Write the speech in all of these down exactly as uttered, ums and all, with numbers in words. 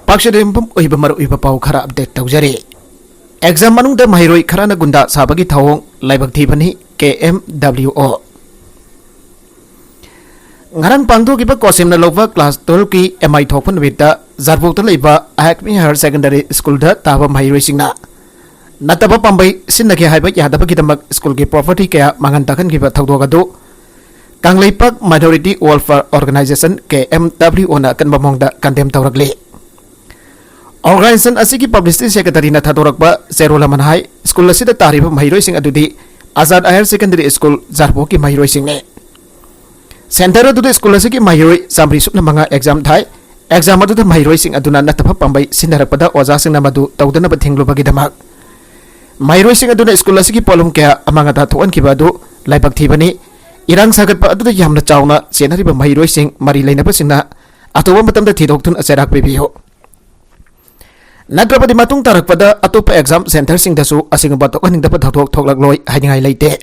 ꯄꯥꯛꯁꯤꯗ ꯌꯨꯝꯐꯝ ꯑꯣꯏꯕ ꯃꯔꯨꯑꯣꯏꯕ ꯄꯥꯎ ꯈꯔ ꯑꯞꯗꯦꯠ ꯇꯧꯖꯔꯤ꯫ ꯑꯦꯛꯖꯥꯝ ꯃꯅꯨꯡꯗ ꯃꯍꯩꯔꯣꯏ ꯈꯔꯅ ꯒꯨꯟꯗꯥ ꯁꯥꯕꯒꯤ ꯊꯧꯑꯣꯡ ꯂꯥꯏꯕꯛ ꯊꯤꯕꯅꯤ, ꯀꯦ ꯑꯦꯝ ꯗꯕ꯭ꯂꯤꯎ ꯑꯣ꯫ ꯉꯔꯥꯡ ꯄꯥꯡꯊꯣꯛꯈꯤꯕ ꯀꯣꯁꯤꯝꯅ ꯂꯧꯕ ꯀ꯭ꯂꯥꯁ ꯇꯨꯋꯦꯜꯐꯀꯤ ꯑꯦꯝ ꯑꯥꯏ ꯊꯣꯛꯄ ꯅꯨꯃꯤꯠꯇ ꯖꯥꯔꯕꯣꯛꯇ ꯂꯩꯕ ꯑꯍꯥꯛꯃꯤ ꯍꯥꯌꯔ ꯁꯦꯀꯦꯟꯗꯔꯤ ꯁ꯭ꯀꯨꯜꯗ ꯇꯥꯕ ꯃꯍꯩꯔꯣꯏꯁꯤꯡꯅ ꯅꯠꯇꯕ ꯄꯥꯝꯕꯩ ꯁꯤꯟꯅꯒꯦ ꯍꯥꯏꯕ ꯌꯥꯗꯕꯒꯤꯗꯃꯛ ꯁ꯭ꯀꯨꯜꯒꯤ ꯄ꯭ꯔꯣꯄꯔꯇꯤ ꯀꯌꯥ ꯃꯥꯡꯍꯟ ꯇꯥꯛꯍꯟꯈꯤꯕ ꯊꯧꯗꯣꯛ ꯑꯗꯨ ꯀꯪꯂꯩꯄꯥꯛ ꯃꯥꯏꯅꯣꯔꯤꯇꯤ ꯋꯦꯜꯐꯤꯌꯔ ꯑꯣꯔꯒꯅꯥꯏꯖꯦꯁꯟ, ꯀꯦ ꯑꯦꯝ ꯗꯕ꯭ꯂꯤꯎ ꯑꯣꯅ ꯑꯀꯟꯕ ꯃꯑꯣꯡꯗ ꯀꯟꯗꯦꯝ ꯇꯧꯔꯛꯂꯤ꯫ ꯑꯣꯔꯒꯅꯥꯏꯖꯦꯁꯟ ꯑꯁꯤꯒꯤ ꯄꯕ꯭ꯂꯤꯁꯤꯇꯤ ꯁꯦꯀ꯭ꯔꯦꯇꯔꯤꯅ ꯊꯥꯗꯣꯔꯛꯄ ꯆꯦꯔꯣꯜ ꯑꯃꯅ ꯍꯥꯏ, ꯁ꯭ꯀꯨꯜ ꯑꯁꯤꯗ ꯇꯥꯔꯤꯕ ꯃꯍꯩꯔꯣꯏꯁꯤꯡ ꯑꯗꯨꯗꯤ Azad higher secondary school ꯖꯥꯔꯕꯣꯛꯀꯤ ꯃꯍꯩꯔꯣꯏꯁꯤꯡꯅꯤ꯫ Centre ꯑꯗꯨꯗ ꯁ꯭ꯀꯨꯜ ꯑꯁꯤꯒꯤ ꯃꯍꯩꯔꯣꯏ ꯆꯥꯃꯔꯤ ꯁꯨꯞꯅ ꯃꯉꯥ ꯑꯦꯛꯖꯥꯝ ꯊꯥꯏ꯫ ꯑꯦꯛꯖꯥꯝ ꯑꯗꯨꯗ ꯃꯍꯩꯔꯣꯏꯁꯤꯡ ꯑꯗꯨꯅ ꯅꯠꯇꯕ ꯄꯥꯝꯕꯩ ꯁꯤꯖꯤꯟꯅꯔꯛꯄꯗ ꯑꯣꯖꯥꯁꯤꯡꯅ ꯃꯗꯨ ꯇꯧꯗꯅꯕ ꯊꯤꯡꯂꯨꯕꯒꯤꯗꯃꯛ ꯃꯍꯩꯔꯣꯏꯁꯤꯡ ꯑꯗꯨꯅ ꯁ꯭ꯀꯨꯜ ꯑꯁꯤꯒꯤ ꯄꯣꯠꯂꯨꯝ ꯀꯌꯥ ꯑꯃꯥꯡ ꯑꯇꯥ ꯊꯣꯛꯍꯟꯈꯤꯕ ꯑꯗꯨ ꯂꯥꯏꯕꯛ ꯊꯤꯕꯅꯤ꯫ ꯏꯔꯥꯡ ꯁꯥꯒꯠꯄ ꯑꯗꯨꯗ ꯌꯥꯝꯅ ꯆꯥꯎꯅ ꯆꯦꯟꯅꯔꯤꯕ ꯃꯍꯩꯔꯣꯏꯁꯤꯡ ꯃꯔꯤ ꯂꯩꯅꯕꯁꯤꯡꯅ ꯑꯊꯨꯕ ꯃꯇꯝꯗ ꯊꯤꯗꯣꯛꯇꯨꯅ ꯆꯩꯔꯥꯛ ꯄꯤꯕꯤꯌꯨ꯫ ꯅꯠꯇ꯭ꯔꯕꯗꯤ ꯃꯇꯨꯡ ꯇꯥꯔꯛꯄꯗ ꯑꯇꯣꯞꯄ ꯑꯦꯛꯖꯥꯝ ꯁꯦꯟꯇꯔꯁꯤꯡꯗꯁꯨ ꯑꯁꯤꯒꯨꯝꯕ ꯊꯣꯛꯍꯟꯅꯤꯡꯗꯕ ꯊꯧꯗꯣꯛ ꯊꯣꯛꯂꯛꯂꯣꯏ ꯍꯥꯏꯅꯤꯡꯉꯥꯏ ꯂꯩꯇꯦ꯫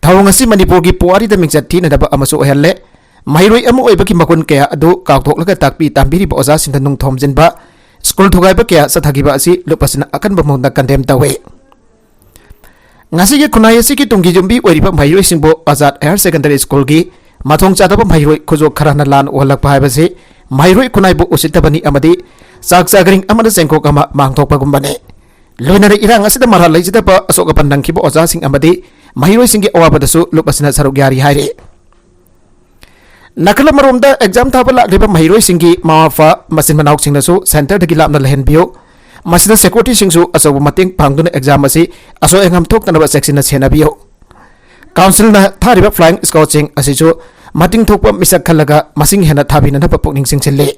ꯊꯧꯑꯣꯡ ꯑꯁꯤ ꯃꯅꯤꯄꯨꯔꯒꯤ ꯄꯨꯋꯥꯔꯤꯗ ꯃꯤꯡꯆꯠ ꯊꯤꯅꯗꯕ ꯑꯃꯁꯨ ꯑꯣꯏꯍꯜꯂꯦ꯫ ꯃꯍꯩꯔꯣꯏ ꯑꯃ ꯑꯣꯏꯕꯒꯤ ꯃꯒꯨꯟ ꯀꯌꯥ ꯑꯗꯨ ꯀꯥꯎꯊꯣꯛꯂꯒ ꯇꯥꯛꯄꯤ ꯇꯝꯕꯤꯔꯤꯕ ꯑꯣꯖꯥꯁꯤꯡꯗ ꯅꯨꯡ ꯊꯣꯝꯖꯤꯟꯕ, ꯁ꯭ꯀꯨꯜ ꯊꯨꯒꯥꯏꯕ ꯀꯌꯥ ꯆꯠꯊꯈꯤꯕ ꯑꯁꯤ ꯂꯨꯞ ꯑꯁꯤꯅ ꯑꯀꯟꯕ ꯃꯑꯣꯡꯗ ꯀꯟꯗꯦꯝ ꯇꯧꯏ꯫ ꯉꯁꯤꯒꯤ ꯈꯨꯟꯅꯥꯏ ꯑꯁꯤꯒꯤ ꯇꯨꯡꯒꯤ ꯌꯨꯝꯕꯤ ꯑꯣꯏꯔꯤꯕ ꯃꯍꯩꯔꯣꯏꯁꯤꯡꯕꯨ ꯑꯖꯥꯗ ꯍꯥꯌꯔ ꯁꯦꯀꯦꯟꯗꯔꯤ ꯁ꯭ꯀꯨꯜꯒꯤ ꯃꯊꯣꯡ ꯆꯥꯗꯕ ꯃꯍꯩꯔꯣꯏ ꯈꯨꯖꯣꯛ ꯈꯔꯅ ꯂꯥꯟ ꯑꯣꯍꯜꯂꯛꯄ ꯍꯥꯏꯕꯁꯤ ꯃꯍꯩꯔꯣꯏ ꯈꯨꯟꯅꯥꯏꯕꯨ ꯎꯁꯤꯠꯇꯕꯅꯤ ꯑꯃꯗꯤ ꯆꯥꯛ ꯆꯥꯒ꯭ꯔꯤꯡ ꯑꯃꯅ ꯆꯦꯡꯀꯣꯛ ꯑꯃ ꯃꯥꯡꯊꯣꯛꯄꯒꯨꯝꯕꯅꯤ꯫ ꯂꯣꯏꯅꯅ ꯏꯔꯥꯡ ꯑꯁꯤꯗ ꯃꯔꯥꯜ ꯂꯩꯖꯗꯕ ꯑꯁꯣꯛ ꯑꯄꯟ ꯅꯪꯈꯤꯕ ꯑꯣꯖꯥꯁꯤꯡ ꯑꯃꯗꯤ ꯃꯍꯩꯔꯣꯏꯁꯤꯡꯒꯤ ꯑꯋꯥꯕꯗꯁꯨ ꯂꯨꯞ ꯑꯁꯤꯅ ꯁꯔꯨꯛ ꯌꯥꯔꯤ ꯍꯥꯏꯔꯤ꯫ ꯅꯥꯀꯜ ꯑꯃꯔꯣꯝꯗ ꯑꯦꯛꯖꯥꯝ ꯊꯥꯕ ꯂꯥꯛꯂꯤꯕ ꯃꯍꯩꯔꯣꯏꯁꯤꯡꯒꯤ ꯃꯃꯥ ꯃꯄꯥ, ꯃꯆꯤꯟ ꯃꯅꯥꯎꯁꯤꯡꯅꯁꯨ ꯁꯦꯟꯇꯔꯗꯒꯤ ꯂꯥꯞꯅ ꯂꯩꯍꯟꯕꯤꯌꯨ꯫ ꯃꯁꯤꯗ ꯁꯦꯀ꯭ꯌꯨꯔꯤꯇꯤꯁꯤꯡꯁꯨ ꯑꯆꯧꯕ ꯃꯇꯦꯡ ꯄꯥꯡꯗꯨꯅ ꯑꯦꯛꯖꯥꯝ ꯑꯁꯤ ꯑꯁꯣꯏ ꯑꯉꯥꯝ ꯊꯣꯛꯇꯅꯕ ꯆꯦꯛꯁꯤꯟꯅ ꯁꯦꯟꯅꯕꯤꯌꯨ꯫ ꯀꯥꯎꯟꯁꯤꯜꯅ ꯊꯥꯔꯤꯕ ꯐ꯭ꯂꯥꯏꯡ ꯁ꯭ꯀ꯭ꯋꯥꯗꯁꯤꯡ ꯑꯁꯤꯁꯨ ꯃꯇꯤꯡ ꯊꯣꯛꯄ ꯃꯤꯁꯛ ꯈꯜꯂꯒ ꯃꯁꯤꯡ ꯍꯦꯟꯅ ꯊꯥꯕꯤꯅꯅꯕ ꯄꯨꯛꯅꯤꯡ ꯆꯤꯡꯁꯤꯜꯂꯤ꯫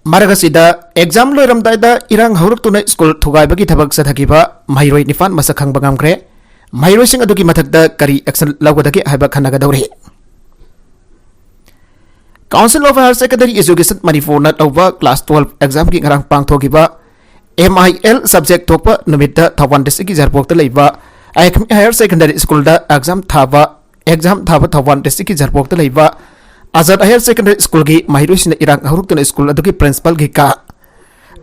ꯃꯔꯛ ꯑꯁꯤꯗ ꯑꯦꯛꯖꯥꯝ ꯂꯣꯏꯔꯝꯗꯥꯏꯗ ꯏꯔꯥꯡ ꯍꯧꯔꯛꯇꯨꯅ ꯁ꯭ꯀꯨꯜ ꯊꯨꯒꯥꯏꯕꯒꯤ ꯊꯕꯛ ꯆꯠꯊꯈꯤꯕ ꯃꯍꯩꯔꯣꯏ ꯅꯤꯄꯥꯟ ꯃꯁꯛ ꯈꯪꯕ ꯉꯝꯈ꯭ꯔꯦ꯫ ꯃꯍꯩꯔꯣꯏꯁꯤꯡ ꯑꯗꯨꯒꯤ ꯃꯊꯛꯇ ꯀꯔꯤ ꯑꯦꯛꯁꯟ ꯂꯧꯒꯗꯒꯦ ꯍꯥꯏꯕ ꯈꯟꯅꯒꯗꯧꯔꯤ꯫ Council of Higher Secondary Education ꯃꯅꯤꯄꯨꯔꯅ ꯇꯧꯕ ꯀ꯭ꯂꯥꯁ ꯇꯨꯋꯦꯜꯐ ꯑꯦꯛꯖꯥꯝꯒꯤ ꯉꯔꯥꯡ ꯄꯥꯡꯊꯣꯛꯈꯤꯕ ꯑꯦꯝ ꯑꯥꯏ ꯑꯦꯜ ꯁꯕꯖꯦꯛ ꯊꯣꯛꯄ ꯅꯨꯃꯤꯠꯇ ꯊꯧꯕꯥꯜ ꯗꯤꯁꯇ꯭ꯔꯤꯛꯀꯤ ꯖꯥꯔꯕꯣꯛꯇ ꯂꯩꯕ ꯑꯦꯛꯃꯤ ꯍꯥꯌꯔ ꯁꯦꯀꯦꯟꯗꯔꯤ ꯁ꯭ꯀꯨꯜꯗ ꯑꯦꯛꯖꯥꯝ ꯊꯥꯕ ꯑꯦꯛꯖꯥꯝ ꯊꯥꯕ ꯊꯧꯕꯥꯜ ꯗꯤꯁꯇ꯭ꯔꯤꯛꯀꯤ ꯖꯥꯔꯕꯣꯛꯇ ꯂꯩꯕ ꯑꯖꯥꯗ ꯍꯥꯌꯔ ꯁꯦꯀꯦꯟꯗꯔꯤ ꯁ꯭ꯀꯨꯜꯒꯤ ꯃꯍꯩꯔꯣꯏꯁꯤꯡꯅ ꯏꯔꯥꯡ ꯍꯧꯔꯛꯇꯨꯅ ꯁ꯭ꯀꯨꯜ ꯑꯗꯨꯒꯤ ꯄ꯭ꯔꯤꯟꯁꯤꯄꯥꯜꯒꯤ ꯀꯥ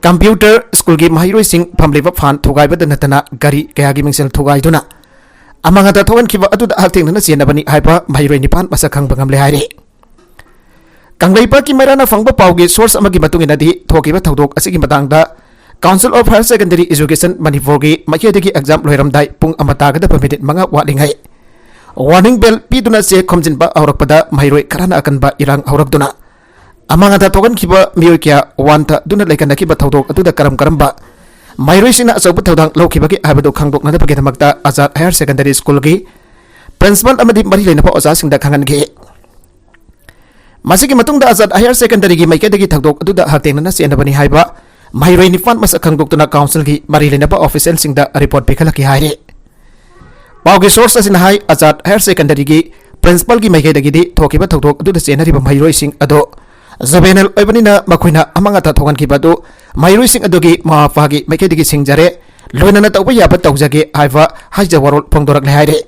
ꯀꯝꯄ꯭ꯌꯨꯇꯔ ꯁ꯭ꯀꯨꯜꯒꯤ ꯃꯍꯩꯔꯣꯏꯁꯤꯡ ꯐꯝꯂꯤꯕ ꯐꯥꯟ ꯊꯨꯒꯥꯏꯕꯗ ꯅꯠꯇꯅ ꯒꯥꯔꯤ ꯀꯌꯥꯒꯤ ꯃꯤꯡꯁꯦꯜ ꯊꯨꯒꯥꯏꯗꯨꯅ ꯑꯃꯥꯡ ꯑꯇꯥ ꯊꯣꯛꯍꯟꯈꯤꯕ ꯑꯗꯨꯗ ꯍꯛꯊꯦꯡꯅꯅ ꯆꯦꯟꯅꯕꯅꯤ ꯍꯥꯏꯕ ꯃꯍꯩꯔꯣꯏ ꯅꯤꯄꯥꯟ ꯃꯁꯛ ꯈꯪꯕ ꯉꯝꯂꯦ ꯍꯥꯏꯔꯤ꯫ ꯀꯪꯂꯩꯄꯥꯛꯀꯤ ꯃꯩꯔꯥꯅ ꯐꯪꯕ ꯄꯥꯎꯒꯤ ꯁꯣꯔꯁ ꯑꯃꯒꯤ ꯃꯇꯨꯡ ꯏꯟꯅꯗꯤ, ꯊꯣꯛꯈꯤꯕ ꯊꯧꯗꯣꯛ ꯑꯁꯤꯒꯤ ꯃꯇꯥꯡꯗ Council of Higher Secondary Education ꯃꯅꯤꯄꯨꯔꯒꯤ ꯃꯥꯏꯀꯩꯗꯒꯤ ꯑꯦꯛꯖꯥꯝ ꯂꯣꯏꯔꯝꯗꯥꯏ ꯄꯨꯡ ꯑꯃ ꯇꯥꯒꯗꯕ ꯃꯤꯅꯤꯠ ꯃꯉꯥ ꯋꯥꯠꯂꯤꯉꯩ ꯋꯥꯔꯅꯤꯡ ꯕꯦꯜ ꯄꯤꯗꯨꯅ ꯆꯦ ꯈꯣꯝꯖꯤꯟꯕ ꯍꯧꯔꯛꯄꯗ ꯃꯍꯩꯔꯣꯏ ꯈꯔꯅ ꯑꯀꯟꯕ ꯏꯔꯥꯡ ꯍꯧꯔꯛꯇꯨꯅ ꯑꯃꯥꯡ ꯑꯇꯥ ꯊꯣꯛꯍꯟꯈꯤꯕ ꯃꯤꯑꯣꯏ ꯀꯌꯥ ꯋꯥꯟꯊꯗꯨꯅ ꯂꯩꯈꯠꯅꯈꯤꯕ ꯊꯧꯗꯣꯛ ꯑꯗꯨꯗ ꯀꯔꯝ ꯀꯔꯝꯕ ꯃꯍꯩꯔꯣꯏꯁꯤꯡꯅ ꯑꯆꯧꯕ ꯊꯧꯗꯥꯡ ꯂꯧꯈꯤꯕꯒꯦ ꯍꯥꯏꯕꯗꯨ ꯈꯪꯗꯣꯛꯅꯅꯕꯒꯤꯗꯃꯛꯇ ꯑꯖꯥꯗ ꯍꯥꯌꯔ ꯁꯦꯀꯦꯟꯗꯔꯤ ꯁ꯭ꯀꯨꯜꯒꯤ ꯄ꯭ꯔꯤꯟꯁꯤꯄꯥꯜ ꯑꯃꯗꯤ ꯃꯔꯤ ꯂꯩꯅꯕ ꯑꯣꯖꯥꯁꯤꯡꯗ ꯈꯪꯍꯟꯈꯤ꯫ ꯃꯁꯤꯒꯤ ꯃꯇꯨꯡꯗ ꯑꯖꯥꯗ ꯍꯥꯌꯔ ꯁꯦꯀꯦꯟꯗꯔꯤꯒꯤ ꯃꯥꯏꯀꯩꯗꯒꯤ ꯊꯧꯗꯣꯛ ꯑꯗꯨꯗ ꯍꯛꯊꯦꯡꯅꯅ ꯆꯦꯟꯅꯕꯅꯤ ꯍꯥꯏꯕ ꯃꯍꯩꯔꯣꯏ ꯅꯤꯄꯥꯟ ꯃꯁꯛ ꯈꯪꯗꯣꯛꯇꯨꯅ ꯀꯥꯎꯟꯁꯤꯜꯒꯤ ꯃꯔꯤ ꯂꯩꯅꯕ ꯑꯣꯐꯤꯁꯤꯌꯦꯜꯁꯤꯡꯗ ꯔꯤꯄꯣꯔꯠ ꯄꯤꯈꯠꯂꯛꯈꯤ ꯍꯥꯏꯔꯤ꯫ ꯄꯥꯎꯒꯤ ꯁꯣꯔꯁ ꯑꯁꯤꯅ ꯍꯥꯏ, ꯑꯖꯥꯗ ꯍꯥꯌꯔ ꯁꯦꯀꯦꯟꯗꯔꯤꯒꯤ ꯄ꯭ꯔꯤꯟꯁꯤꯄꯥꯜꯒꯤ ꯃꯥꯏꯀꯩꯗꯒꯤꯗꯤ ꯊꯣꯛꯈꯤꯕ ꯊꯧꯗꯣꯛ ꯑꯗꯨꯗ ꯆꯦꯟꯅꯔꯤꯕ ꯃꯍꯩꯔꯣꯏꯁꯤꯡ ꯑꯗꯨ ꯖꯨꯕꯦꯅꯦꯜ ꯑꯣꯏꯕꯅꯤꯅ ꯃꯈꯣꯏꯅ ꯑꯃꯥꯡ ꯑꯇꯥ ꯊꯣꯛꯍꯟꯈꯤꯕ ꯑꯗꯨ ꯃꯍꯩꯔꯣꯏꯁꯤꯡ ꯑꯗꯨꯒꯤ ꯃꯃꯥ ꯃꯄꯥꯒꯤ ꯃꯥꯏꯀꯩꯗꯒꯤ ꯁꯤꯡꯖꯔꯦ, ꯂꯣꯏꯅꯅ ꯇꯧꯕ ꯌꯥꯕ ꯇꯧꯖꯒꯦ ꯍꯥꯏꯕ ꯍꯥꯏꯖ ꯋꯥꯔꯣꯜ ꯐꯣꯡꯗꯣꯔꯛꯂꯦ ꯍꯥꯏꯔꯤ꯫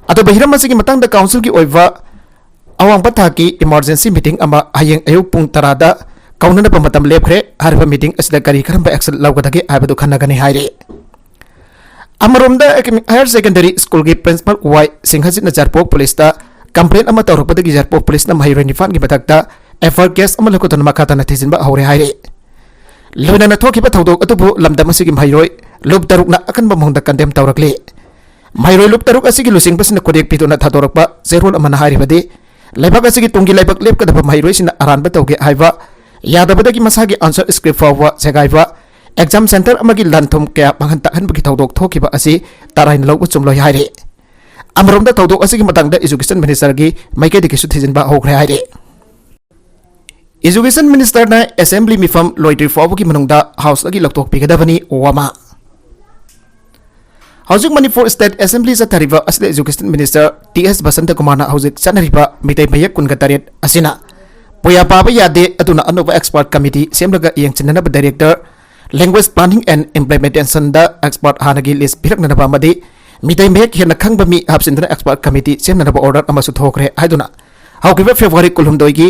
ꯑꯇꯣꯞꯄ ꯍꯤꯔꯝ ꯑꯁꯤꯒꯤ ꯃꯇꯥꯡꯗ ꯀꯥꯎꯟꯁꯤꯜꯒꯤ ꯑꯣꯏꯕ ꯑꯋꯥꯡꯕ ꯊꯥꯛꯀꯤ ꯏꯃꯥꯔꯖꯦꯟꯁꯤ ꯃꯤꯇꯤꯡ ꯑꯃ ꯍꯌꯦꯡ ꯑꯌꯨꯛ ꯄꯨꯡ ꯇꯔꯥꯗ ꯀꯧꯅꯅꯕ ꯃꯇꯝ ꯂꯦꯞꯈ꯭ꯔꯦ꯫ ꯍꯥꯏꯔꯤꯕ ꯃꯤꯇꯤꯡ ꯑꯁꯤꯗ ꯀꯔꯤ ꯀꯔꯝꯕ ꯑꯦꯛꯁꯟ ꯂꯧꯒꯗꯒꯦ ꯍꯥꯏꯕꯗꯨ ꯈꯟꯅꯒꯅꯤ ꯍꯥꯏꯔꯤ꯫ ꯑꯃꯔꯣꯝꯗ ꯍꯥꯌꯔ ꯁꯦꯀꯦꯟꯗꯔꯤ ꯁ꯭ꯀꯨꯜꯒꯤ ꯄ꯭ꯔꯤꯟꯁꯤꯄꯥꯜ ꯋꯥꯏ ꯁꯤꯡꯍꯖꯤꯠꯅ ꯖꯥꯔꯄꯣꯛ ꯄꯨꯂꯤꯁꯇ ꯀꯝꯄ꯭ꯂꯦꯟ ꯑꯃ ꯇꯧꯔꯛꯄꯗꯒꯤ ꯖꯥꯔꯄꯣꯛ ꯄꯨꯂꯤꯁꯅ ꯃꯍꯩꯔꯣꯏ ꯅꯤꯄꯥꯟꯒꯤ ꯃꯊꯛꯇ ꯑꯦꯐ ꯑꯥꯏ ꯑꯥꯔ ꯀꯦꯁ ꯑꯃ ꯂꯧꯈꯠꯇꯨꯅ ꯃꯈꯥ ꯇꯥꯅ ꯊꯤꯖꯤꯟꯕ ꯍꯧꯔꯦ ꯍꯥꯏꯔꯤ꯫ ꯂꯣꯏꯅꯅ ꯊꯣꯛꯈꯤꯕ ꯊꯧꯗꯣꯛ ꯑꯗꯨꯕꯨ ꯂꯝꯗꯝ ꯑꯁꯤꯒꯤ ꯃꯍꯩꯔꯣꯏ ꯂꯨꯞ ꯇꯔꯨꯛꯅ ꯑꯀꯟꯕ ꯃꯑꯣꯡꯗ ꯀꯟꯗꯦꯝ ꯇꯧꯔꯛꯂꯤ꯫ ꯃꯍꯩꯔꯣꯏ ꯂꯨꯞ ꯇꯔꯨꯛ ꯑꯁꯤꯒꯤ ꯂꯨꯆꯤꯡꯕꯁꯤꯅ ꯈꯨꯗꯦꯛ ꯄꯤꯗꯨꯅ ꯊꯥꯗꯣꯔꯛꯄ ꯆꯦꯔꯣꯜ ꯑꯃꯅ ꯍꯥꯏꯔꯤꯕꯗꯤ, ꯂꯩꯕꯥꯛ ꯑꯁꯤꯒꯤ ꯇꯨꯡꯒꯤ ꯂꯩꯕꯥꯛ ꯂꯦꯞꯀꯗꯕ ꯃꯍꯩꯔꯣꯏꯁꯤꯡꯅ ꯑꯔꯥꯟꯕ ꯇꯧꯒꯦ ꯍꯥꯏꯕ, ꯌꯥꯗꯕꯗꯒꯤ ꯃꯁꯥꯒꯤ ꯑꯟꯁꯔ ꯁ꯭ꯀ꯭ꯔꯤꯞ ꯐꯥꯎꯕ ꯁꯦꯒꯥꯏꯕ, ꯑꯦꯛꯖꯥꯝ ꯁꯦꯟꯇꯔ ꯑꯃꯒꯤ ꯂꯥꯟ ꯊꯨꯝ ꯀꯌꯥ ꯃꯥꯡꯍꯟ ꯇꯥꯛꯍꯟꯕꯒꯤ ꯊꯧꯗꯣꯛ ꯊꯣꯛꯈꯤꯕ ꯑꯁꯤ ꯇꯔꯥꯏꯅ ꯂꯧꯕ ꯆꯨꯝꯂꯣꯏ ꯍꯥꯏꯔꯤ꯫ ꯑꯃꯔꯣꯝꯗ ꯊꯧꯗꯣꯛ ꯑꯁꯤꯒꯤ ꯃꯇꯥꯡꯗ ꯏꯖꯨꯀꯦꯁꯟ ꯃꯤꯅꯤꯁꯇꯔꯒꯤ ꯃꯥꯏꯀꯩꯗꯒꯤꯁꯨ ꯊꯤꯖꯤꯟꯕ ꯍꯧꯈ꯭ꯔꯦ ꯍꯥꯏꯔꯤ꯫ ꯏꯖꯨꯀꯦꯁꯟ ꯃꯤꯅꯤꯁꯇꯔꯅ ꯑꯦꯁꯦꯝꯕ꯭ꯂꯤ ꯃꯤꯐꯝ ꯂꯣꯏꯗ꯭ꯔꯤ ꯐꯥꯎꯕꯒꯤ ꯃꯅꯨꯡꯗ ꯍꯥꯎꯁꯇꯒꯤ ꯂꯧꯊꯣꯛꯄꯤꯒꯗꯕꯅꯤ, ꯑꯣꯕꯥꯃꯥ꯫ ꯍꯧꯖꯤꯛ ꯃꯅꯤꯄꯨꯔ ꯁ꯭ꯇꯦꯠ ꯑꯦꯁꯦꯝꯕ꯭ꯂꯤ ꯆꯠꯊꯔꯤꯕ ꯑꯁꯤꯗ ꯏꯖꯨꯀꯦꯁꯟ ꯃꯤꯅꯤꯁꯇꯔ ꯇꯤ ꯑꯦꯁ ꯕꯁꯟꯇ ꯀꯨꯃꯥꯔꯅ ꯍꯧꯖꯤꯛ ꯆꯠꯅꯔꯤꯕ ꯃꯤꯇꯩ ꯃꯌꯦꯛ ꯀꯨꯟꯒ ꯇꯔꯦꯠ ꯑꯁꯤꯅ ꯄꯨꯌꯥ ꯄꯥꯕ ꯌꯥꯗꯦ, ꯑꯗꯨꯅ ꯑꯅꯧꯕ ꯑꯦꯛꯁꯄꯔꯠ ꯀꯃꯤꯇꯤ ꯁꯦꯝꯂꯒ ꯌꯦꯡꯁꯤꯟꯅꯅꯕ ꯗꯥꯏꯔꯦꯛꯇꯔ, ꯂꯦꯡꯒ꯭ꯋꯦꯖ ꯄ꯭ꯂꯥꯅꯤꯡ ꯑꯦꯟ ꯏꯝꯄ꯭ꯂꯤꯃꯦꯟꯇꯦꯁꯟꯗ ꯑꯦꯛꯁꯄꯔꯠ ꯍꯥꯟꯅꯒꯤ ꯂꯤꯁ ꯄꯤꯔꯛꯅꯅꯕ ꯑꯃꯗꯤ ꯃꯤꯇꯩ ꯃꯌꯦꯛ ꯍꯦꯟꯅ ꯈꯪꯕ ꯃꯤ ꯍꯥꯞꯆꯤꯟꯗꯨꯅ ꯑꯦꯛꯁꯄꯔꯠ ꯀꯃꯤꯇꯤ ꯁꯦꯝꯅꯅꯕ ꯑꯣꯔꯗꯔ ꯑꯃꯁꯨ ꯊꯣꯛꯈ꯭ꯔꯦ ꯍꯥꯏꯗꯨꯅ ꯍꯧꯈꯤꯕ ꯐꯦꯕ꯭ꯔꯨꯋꯥꯔꯤ ꯀꯨꯟꯍꯨꯝꯗꯣꯏꯒꯤ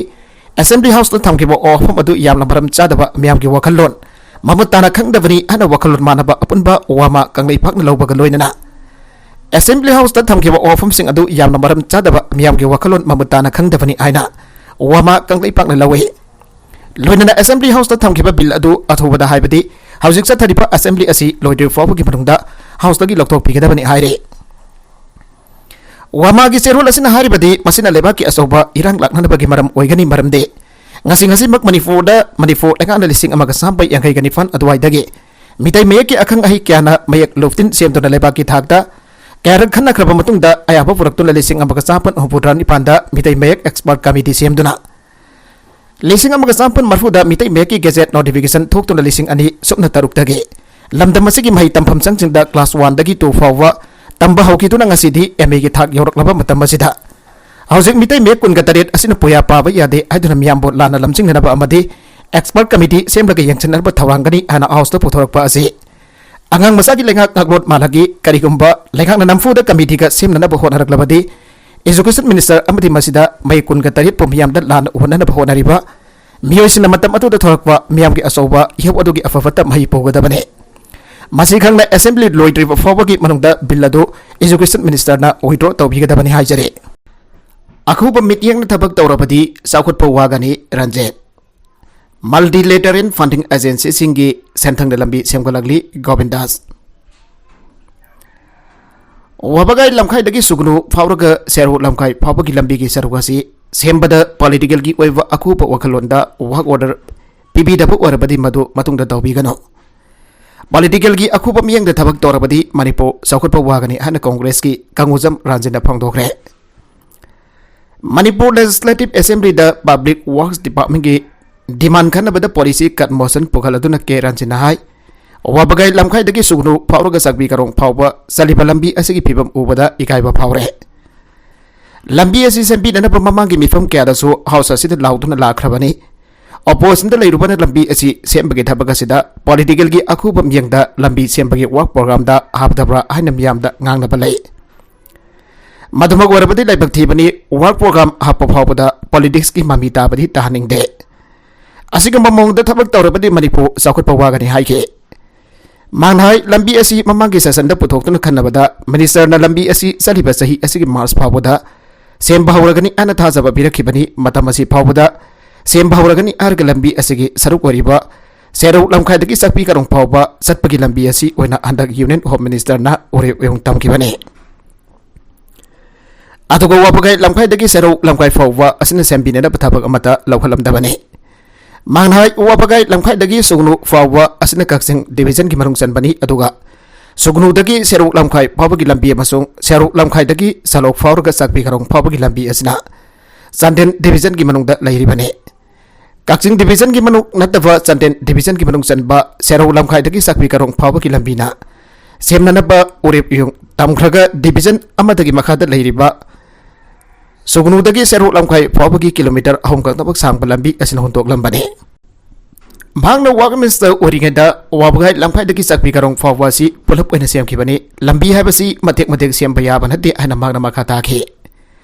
ꯑꯦꯁꯦꯝꯕ꯭ꯂꯤ ꯍꯥꯎꯁꯇ ꯊꯝꯈꯤꯕ ꯋꯥꯐꯝ ꯑꯗꯨ ꯌꯥꯝꯅ ꯃꯔꯝ ꯆꯥꯗꯕ, ꯃꯤꯌꯥꯝꯒꯤ ꯋꯥꯈꯜꯂꯣꯟ ꯃꯃꯨꯠ ꯇꯥꯅ ꯈꯪꯗꯕꯅꯤ ꯍꯥꯏꯅ ꯋꯥꯈꯜꯂꯣꯟ ꯃꯥꯟꯅꯕ ꯑꯄꯨꯟꯕ ꯋꯥꯃꯥ ꯀꯪꯂꯩꯄꯥꯛꯅ ꯂꯧꯕꯒ ꯂꯣꯏꯅꯅ ꯑꯦꯁꯦꯝꯕ꯭ꯂꯤ ꯍꯥꯎꯁꯇ ꯊꯝꯈꯤꯕ ꯋꯥꯐꯝꯁꯤꯡ ꯑꯗꯨ ꯌꯥꯝꯅ ꯃꯔꯝ ꯆꯥꯗꯕ, ꯃꯤꯌꯥꯝꯒꯤ ꯋꯥꯈꯜꯂꯣꯟ ꯃꯃꯨꯠ ꯇꯥꯅ ꯈꯪꯗꯕꯅꯤ ꯍꯥꯏꯅ ꯋꯥꯃꯥ ꯀꯪꯂꯩꯄꯥꯛꯅ ꯂꯧꯏ꯫ ꯂꯣꯏꯅꯅ ꯑꯦꯁꯦꯝꯕ꯭ꯂꯤ ꯍꯥꯎꯁꯇ ꯊꯝꯈꯤꯕ ꯕꯤꯜ ꯑꯗꯨ ꯑꯊꯨꯕꯗ, ꯍꯥꯏꯕꯗꯤ ꯍꯧꯖꯤꯛ ꯆꯠꯊꯔꯤꯕ ꯑꯦꯁꯦꯝꯕ꯭ꯂꯤ ꯑꯁꯤ ꯂꯣꯏꯗ꯭ꯔꯤꯕ ꯐꯥꯎꯕꯒꯤ ꯃꯅꯨꯡꯗ ꯍꯥꯎꯁꯇꯒꯤ ꯂꯧꯊꯣꯛꯄꯤꯒꯗꯕꯅꯤ ꯍꯥꯏꯔꯤ꯫ ꯋꯥꯃꯥꯒꯤ ꯆꯦꯔꯣꯜ ꯑꯁꯤꯅ ꯍꯥꯏꯔꯤꯕꯗꯤ ꯃꯁꯤꯅ ꯂꯩꯕꯥꯛꯀꯤ ꯑꯆꯧꯕ ꯏꯔꯥꯡ ꯂꯥꯛꯅꯅꯕꯒꯤ ꯃꯔꯝ ꯑꯣꯏꯒꯅꯤ, ꯃꯔꯝꯗꯤ ꯉꯁꯤ ꯉꯁꯤꯃꯛ ꯃꯅꯤꯄꯨꯔꯗ, ꯃꯅꯤꯄꯨꯔ ꯂꯩꯉꯥꯛꯅ ꯂꯤꯁꯤꯡ ꯑꯃꯒ ꯆꯥꯝꯃ ꯌꯥꯡꯈꯩꯒ ꯅꯤꯄꯥꯟ ꯑꯗꯨꯋꯥꯏꯗꯒꯤ ꯃꯤꯇꯩ ꯃꯌꯦꯛꯀꯤ ꯑꯈꯪ ꯑꯍꯩ ꯀꯌꯥꯅ ꯃꯌꯦꯛ ꯂꯨꯞꯇꯤꯟ ꯁꯦꯝꯗꯨꯅ ꯂꯩꯕꯥꯛꯀꯤ ꯊꯥꯛꯇ ꯀꯌꯥꯔꯛ ꯈꯟꯅꯈ꯭ꯔꯕ ꯃꯇꯨꯡꯗ ꯑꯌꯥꯕ ꯄꯨꯔꯛꯇꯨꯅ ꯂꯤꯁꯤꯡ ꯑꯃꯒ ꯆꯥꯃꯥꯄꯟ ꯍꯨꯝꯐꯨꯇꯔꯥ ꯅꯤꯄꯥꯟꯗ ꯃꯤꯇꯩ ꯃꯌꯦꯛ ꯑꯦꯛꯁꯄꯔꯠ ꯀꯃꯤꯇꯤ ꯁꯦꯝꯗꯨꯅ ꯂꯤꯁꯤꯡ ꯑꯃꯒ ꯆꯥꯃꯥꯄꯟ ꯃꯔꯤꯐꯨꯗ ꯃꯤꯇꯩ ꯃꯌꯦꯛꯀꯤ ꯒꯦꯖꯦꯠ ꯅꯣꯇꯤꯐꯤꯀꯦꯁꯟ ꯊꯣꯛꯇꯨꯅ ꯂꯤꯁꯤꯡ ꯑꯅꯤ ꯁꯨꯞꯅ ꯇꯔꯨꯛꯇꯒꯤ ꯂꯝꯗꯝ ꯑꯁꯤꯒꯤ ꯃꯍꯩ ꯇꯝꯐꯝ ꯁꯪꯁꯤꯡꯗ ꯀ꯭ꯂꯥꯁ ꯋꯥꯟꯗꯒꯤ ꯇꯨ ꯐꯥꯎꯕ ꯇꯝꯕ ꯍꯧꯈꯤꯗꯨꯅ ꯉꯁꯤꯗꯤ ꯑꯦꯝ ꯑꯦꯒꯤ ꯊꯥꯛ ꯌꯧꯔꯛꯂꯕ ꯃꯇꯝ ꯑꯁꯤꯗ ꯍꯧꯖꯤꯛ ꯃꯤꯇꯩ ꯃꯌꯦꯛ ꯀꯨꯟꯒ ꯇꯔꯦꯠ ꯑꯁꯤꯅ ꯄꯨꯌꯥ ꯄꯥꯕ ꯌꯥꯗꯦ ꯍꯥꯏꯗꯨꯅ ꯃꯤꯌꯥꯝꯕꯨ ꯂꯥꯟꯅ ꯂꯝꯖꯤꯡꯅꯅꯕ ꯑꯃꯗꯤ ꯑꯦꯛꯁꯄꯔꯠ ꯀꯃꯤꯇꯤ ꯁꯦꯝꯂꯒ ꯌꯦꯡꯁꯤꯟꯅꯕ ꯊꯧꯔꯥꯡꯒꯅꯤ ꯍꯥꯏꯅ ꯍꯥꯎꯁꯇ ꯄꯨꯊꯣꯔꯛꯄ ꯑꯁꯤ ꯑꯉꯥꯡ ꯃꯆꯥꯒꯤ ꯂꯩꯉꯥꯛ ꯉꯥꯛꯂꯣꯠ ꯃꯥꯜꯂꯒꯤ ꯀꯔꯤꯒꯨꯝꯕ ꯂꯩꯉꯥꯛꯅ ꯅꯝꯐꯨꯗ ꯀꯃꯤꯇꯤꯒ ꯁꯦꯝꯅꯅꯕ ꯍꯣꯠꯅꯔꯛꯂꯕꯗꯤ, ꯏꯖꯨꯀꯦꯁꯟ ꯃꯤꯅꯤꯁꯇꯔ ꯑꯃꯗꯤ ꯃꯁꯤꯗ ꯃꯌꯦꯛ ꯀꯨꯟꯒ ꯇꯔꯦꯠꯄꯨ ꯃꯤꯌꯥꯝꯗ ꯂꯥꯟꯅ ꯎꯍꯟꯅꯅꯕ ꯍꯣꯠꯅꯔꯤꯕ ꯃꯤꯑꯣꯏꯁꯤꯡꯅ ꯃꯇꯝ ꯑꯗꯨꯗ ꯊꯣꯔꯛꯄ ꯃꯤꯌꯥꯝꯒꯤ ꯑꯆꯧꯕ ꯏꯍꯧ ꯑꯗꯨꯒꯤ ꯑꯐ ꯐꯠꯇ ꯃꯍꯩ ꯄꯨꯒꯗꯕꯅꯤ꯫ ꯃꯁꯤ ꯈꯪꯅ ꯑꯦꯁꯦꯝꯕ꯭ꯂꯤ ꯂꯣꯏꯗ꯭ꯔꯤꯕ ꯐꯥꯎꯕꯒꯤ ꯃꯅꯨꯡꯗ ꯕꯤꯜ ꯑꯗꯨ ꯏꯖꯨꯀꯦꯁꯟ ꯃꯤꯅꯤꯁꯇꯔꯅ ꯋꯤꯗ꯭ꯔꯣ ꯇꯧꯕꯤꯒꯗꯕꯅꯤ ꯍꯥꯏꯖꯔꯤ꯫ ꯑꯈꯨꯕ ꯃꯤꯠꯌꯦꯡꯅ ꯊꯕꯛ ꯇꯧꯔꯕꯗꯤ ꯆꯥꯎꯈꯠꯄ ꯋꯥꯒꯅꯤ, ꯔꯟꯖꯤꯠ꯫ ꯃꯜꯇꯤꯂꯦꯇꯔꯦꯜ ꯐꯟꯗꯤꯡ ꯑꯦꯖꯦꯟꯁꯤꯁꯤꯡꯒꯤ ꯁꯦꯟꯊꯪꯗ ꯂꯝꯕꯤ ꯁꯦꯝꯒꯠꯂꯛꯂꯤ, ꯒꯣꯕꯤꯟꯗꯥꯁ꯫ ꯋꯥꯕꯒꯥꯏ ꯂꯝꯈꯥꯏꯗꯒꯤ ꯁꯨꯒꯅꯨ ꯐꯥꯎꯔꯒ ꯁꯦꯔꯧ ꯂꯝꯈꯥꯏ ꯐꯥꯎꯕꯒꯤ ꯂꯝꯕꯤꯒꯤ ꯁꯔꯨꯛ ꯑꯁꯤ ꯁꯦꯝꯕꯗ ꯄꯣꯂꯤꯇꯤꯀꯦꯜꯒꯤ ꯑꯣꯏꯕ ꯑꯀꯨꯞꯄ ꯋꯥꯈꯜꯂꯣꯟꯗ ꯋꯥꯔꯛ ꯑꯣꯔꯗꯔ ꯄꯤꯕꯤꯗꯕ ꯑꯣꯏꯔꯕꯗꯤ ꯃꯗꯨ ꯃꯇꯨꯡꯗ ꯇꯧꯕꯤꯒꯅꯨ꯫ ꯄꯣꯂꯤꯇꯤꯀꯦꯜꯒꯤ ꯑꯀꯨꯞꯄ ꯃꯤꯠꯌꯦꯡꯗ ꯊꯕꯛ ꯇꯧꯔꯕꯗꯤ ꯃꯅꯤꯄꯨꯔ ꯆꯥꯎꯈꯠꯄ ꯋꯥꯒꯅꯤ ꯍꯥꯏꯅ ꯀꯣꯡꯒ꯭ꯔꯦꯁꯀꯤ ꯀꯪꯒꯨꯖꯝ ꯔꯟꯖꯟꯅ ꯐꯣꯡꯗꯣꯛꯈ꯭ꯔꯦ꯫ ꯃꯅꯤꯄꯨꯔ ꯂꯦꯖꯤꯁꯂꯦꯇꯤꯚ ꯑꯦꯁꯦꯝꯕ꯭ꯂꯤꯗ ꯄꯕ꯭ꯂꯤꯛ ꯋꯥꯔꯛꯁ ꯗꯤꯄꯥꯔꯠꯃꯦꯟꯒꯤ ꯗꯤꯃꯥꯟ ꯈꯟꯅꯕꯗ ꯄꯣꯂꯤꯁꯤ ꯀꯠ ꯃꯣꯁꯟ ꯄꯨꯈꯠꯂꯗꯨꯅ ꯀꯦ ꯔꯟꯖꯤꯅ ꯍꯥꯏ, ꯋꯥꯕꯒꯥꯏ ꯂꯝꯈꯥꯏꯗꯒꯤ ꯁꯨꯒꯅꯨ ꯐꯥꯎꯔꯒ ꯆꯥꯛꯄꯤ ꯀꯔꯣꯡ ꯐꯥꯎꯕ ꯆꯠꯂꯤꯕ ꯂꯝꯕꯤ ꯑꯁꯤꯒꯤ ꯐꯤꯕꯝ ꯎꯕꯗ ꯏꯀꯥꯏꯕ ꯐꯥꯎꯔꯦ꯫ ꯂꯝꯕꯤ ꯑꯁꯤ ꯁꯦꯝꯕꯤꯅꯅꯕ ꯃꯃꯥꯡꯒꯤ ꯃꯤꯐꯝ ꯀꯌꯥꯗꯁꯨ ꯍꯥꯎꯁ ꯑꯁꯤꯗ ꯂꯥꯎꯗꯨꯅ ꯂꯥꯛꯈ꯭ꯔꯕꯅꯤ꯫ ꯑꯣꯄꯣꯖꯤꯁꯟꯗ ꯂꯩꯔꯨꯕꯅ ꯂꯝꯕꯤ ꯑꯁꯤ ꯁꯦꯝꯕꯒꯤ ꯊꯕꯛ ꯑꯁꯤꯗ ꯄꯣꯂꯤꯇꯤꯀꯦꯜꯒꯤ ꯑꯈꯨꯕ ꯃꯤꯠꯌꯦꯡꯗ ꯂꯝꯕꯤ ꯁꯦꯝꯕꯒꯤ ꯋꯥꯔꯛ ꯄ꯭ꯔꯣꯒ꯭ꯔꯥꯝꯗ ꯍꯥꯞꯇꯕ꯭ꯔꯥ ꯍꯥꯏꯅ ꯃꯤꯌꯥꯝꯗ ꯉꯥꯡꯅꯕ ꯂꯩ꯫ ꯃꯗꯨꯃꯛ ꯑꯣꯏꯔꯕꯗꯤ ꯂꯥꯏꯕꯛ ꯊꯤꯕꯅꯤ꯫ Work program ꯍꯥꯞꯄ ꯐꯥꯎꯕꯗ politics ꯀꯤ ꯃꯃꯤ ꯇꯥꯕꯗꯤ ꯇꯥꯍꯟꯅꯤꯡꯗꯦ꯫ ꯑꯁꯤꯒꯨꯝꯕ ꯃꯑꯣꯡꯗ ꯊꯕꯛ ꯇꯧꯔꯕꯗꯤ ꯃꯅꯤꯄꯨꯔ ꯆꯥꯎꯈꯠꯄ ꯋꯥꯒꯅꯤ ꯍꯥꯏꯈꯤ꯫ ꯃꯍꯥꯛꯅ ꯍꯥꯏ, ꯂꯝꯕꯤ ꯑꯁꯤ ꯃꯃꯥꯡꯒꯤ session ꯗ ꯄꯨꯊꯣꯛꯇꯨꯅ ꯈꯟꯅꯕꯗ minister ꯅ ꯂꯝꯕꯤ ꯑꯁꯤ ꯆꯠꯂꯤꯕ ꯆꯍꯤ ꯑꯁꯤꯒꯤ March ꯐꯥꯎꯕꯗ ꯁꯦꯝꯕ ꯍꯧꯔꯒꯅꯤ ꯍꯥꯏꯅ ꯊꯥꯖꯕ ꯄꯤꯔꯛꯈꯤꯕꯅꯤ꯫ ꯃꯇꯝ ꯑꯁꯤ ꯐꯥꯎꯕꯗ ꯁꯦꯝꯕ ꯍꯧꯔꯒꯅꯤ ꯍꯥꯏꯔꯒ ꯂꯝꯕꯤ ꯑꯁꯤꯒꯤ ꯁꯔꯨꯛ ꯑꯣꯏꯔꯤꯕ ꯁꯦꯔꯧ ꯂꯝꯈꯥꯏꯗꯒꯤ ꯆꯥꯛꯄꯤ ꯀꯥꯔꯣꯡ ꯐꯥꯎꯕ ꯆꯠꯄꯒꯤ ꯂꯝꯕꯤ ꯑꯁꯤ ꯑꯣꯏꯅ ꯍꯟꯗꯛ Union Home Minister ꯅ ꯎꯔꯦꯞ ꯎꯌꯨꯡ ꯇꯝꯈꯤꯕꯅꯤ꯫ ꯑꯗꯨꯒ ꯋꯥꯕꯒꯥꯏ ꯂꯝꯈꯥꯏꯗꯒꯤ ꯁꯦꯔꯧ ꯂꯝꯈꯥꯏ ꯐꯥꯎꯕ ꯑꯁꯤꯅ ꯁꯦꯝꯕꯤꯅꯅꯕ ꯊꯕꯛ ꯑꯃꯠꯇ ꯂꯧꯈꯠꯂꯝꯗꯕꯅꯤ꯫ ꯃꯍꯥꯛꯅ ꯍꯥꯏ, ꯋꯥꯕꯒꯥꯏ ꯂꯝꯈꯥꯏꯗꯒꯤ ꯁꯨꯒꯅꯨ ꯐꯥꯎꯕ ꯑꯁꯤꯅ ꯀꯛꯆꯤꯡ division ꯒꯤ ꯃꯅꯨꯡ ꯆꯟꯕꯅꯤ, ꯑꯗꯨꯒ ꯁꯨꯒꯅꯨꯗꯒꯤ ꯁꯦꯔꯧ ꯂꯝꯈꯥꯏ ꯐꯥꯎꯕꯒꯤ ꯂꯝꯕꯤ ꯑꯃꯁꯨꯡ ꯁꯦꯔꯧ ꯂꯝꯈꯥꯏꯗꯒꯤ ꯁꯂꯣꯛ ꯐꯥꯎꯔꯒ ꯆꯥꯛꯄꯤ ꯀꯥꯔꯣꯡ ꯐꯥꯎꯕꯒꯤ ꯂꯝꯕꯤ ꯑꯁꯤꯅ ꯆꯥꯟꯗꯦꯜ division ꯒꯤ ꯃꯅꯨꯡꯗ ꯂꯩꯔꯤꯕꯅꯤ꯫ ꯀꯛꯆꯤꯡ division ꯒꯤ ꯃꯅꯨꯡ ꯅꯠꯇꯕ ꯆꯥꯟꯗꯦꯜ division ꯒꯤ ꯃꯅꯨꯡ ꯆꯟꯕ ꯁꯦꯔꯧ ꯂꯝꯈꯥꯏꯗꯒꯤ ꯆꯥꯛꯄꯤ ꯀꯥꯔꯣꯡ ꯐꯥꯎꯕꯒꯤ ꯂꯝꯕꯤꯅ ꯁꯦꯝꯅꯅꯕ ꯎꯔꯦꯞ ꯎꯌꯨꯡ ꯇꯝꯈ꯭ꯔꯒ division ꯑꯃꯗꯒꯤ ꯃꯈꯥꯗ ꯂꯩꯔꯤꯕ ꯁꯨꯒꯅꯨꯗꯒꯤ ꯁꯦꯔꯧ ꯂꯝꯈꯥꯏ ꯐꯥꯎꯕꯒꯤ kilometre ꯑꯍꯨꯝ ꯈꯛꯇꯃꯛ ꯁꯥꯡꯕ ꯂꯝꯕꯤ ꯑꯁꯤꯅ ꯍꯨꯟꯗꯣꯛꯂꯝꯕꯅꯤ꯫ ꯃꯍꯥꯛꯅ Work Minister ꯑꯣꯏꯔꯤꯉꯩꯗ ꯋꯥꯕꯒꯥꯏ ꯂꯝꯈꯥꯏꯗꯒꯤ ꯆꯥꯛꯄꯤ ꯀꯥꯔꯣꯡ ꯐꯥꯎꯕ ꯑꯁꯤ ꯄꯨꯂꯞ ꯑꯣꯏꯅ ꯁꯦꯝꯈꯤꯕꯅꯤ꯫ ꯂꯝꯕꯤ ꯍꯥꯏꯕꯁꯤ ꯃꯇꯦꯛ ꯃꯇꯦꯛ ꯁꯦꯝꯕ ꯌꯥꯕ ꯅꯠꯇꯦ ꯍꯥꯏꯅ ꯃꯍꯥꯛꯅ ꯃꯈꯥ ꯇꯥꯈꯤ꯫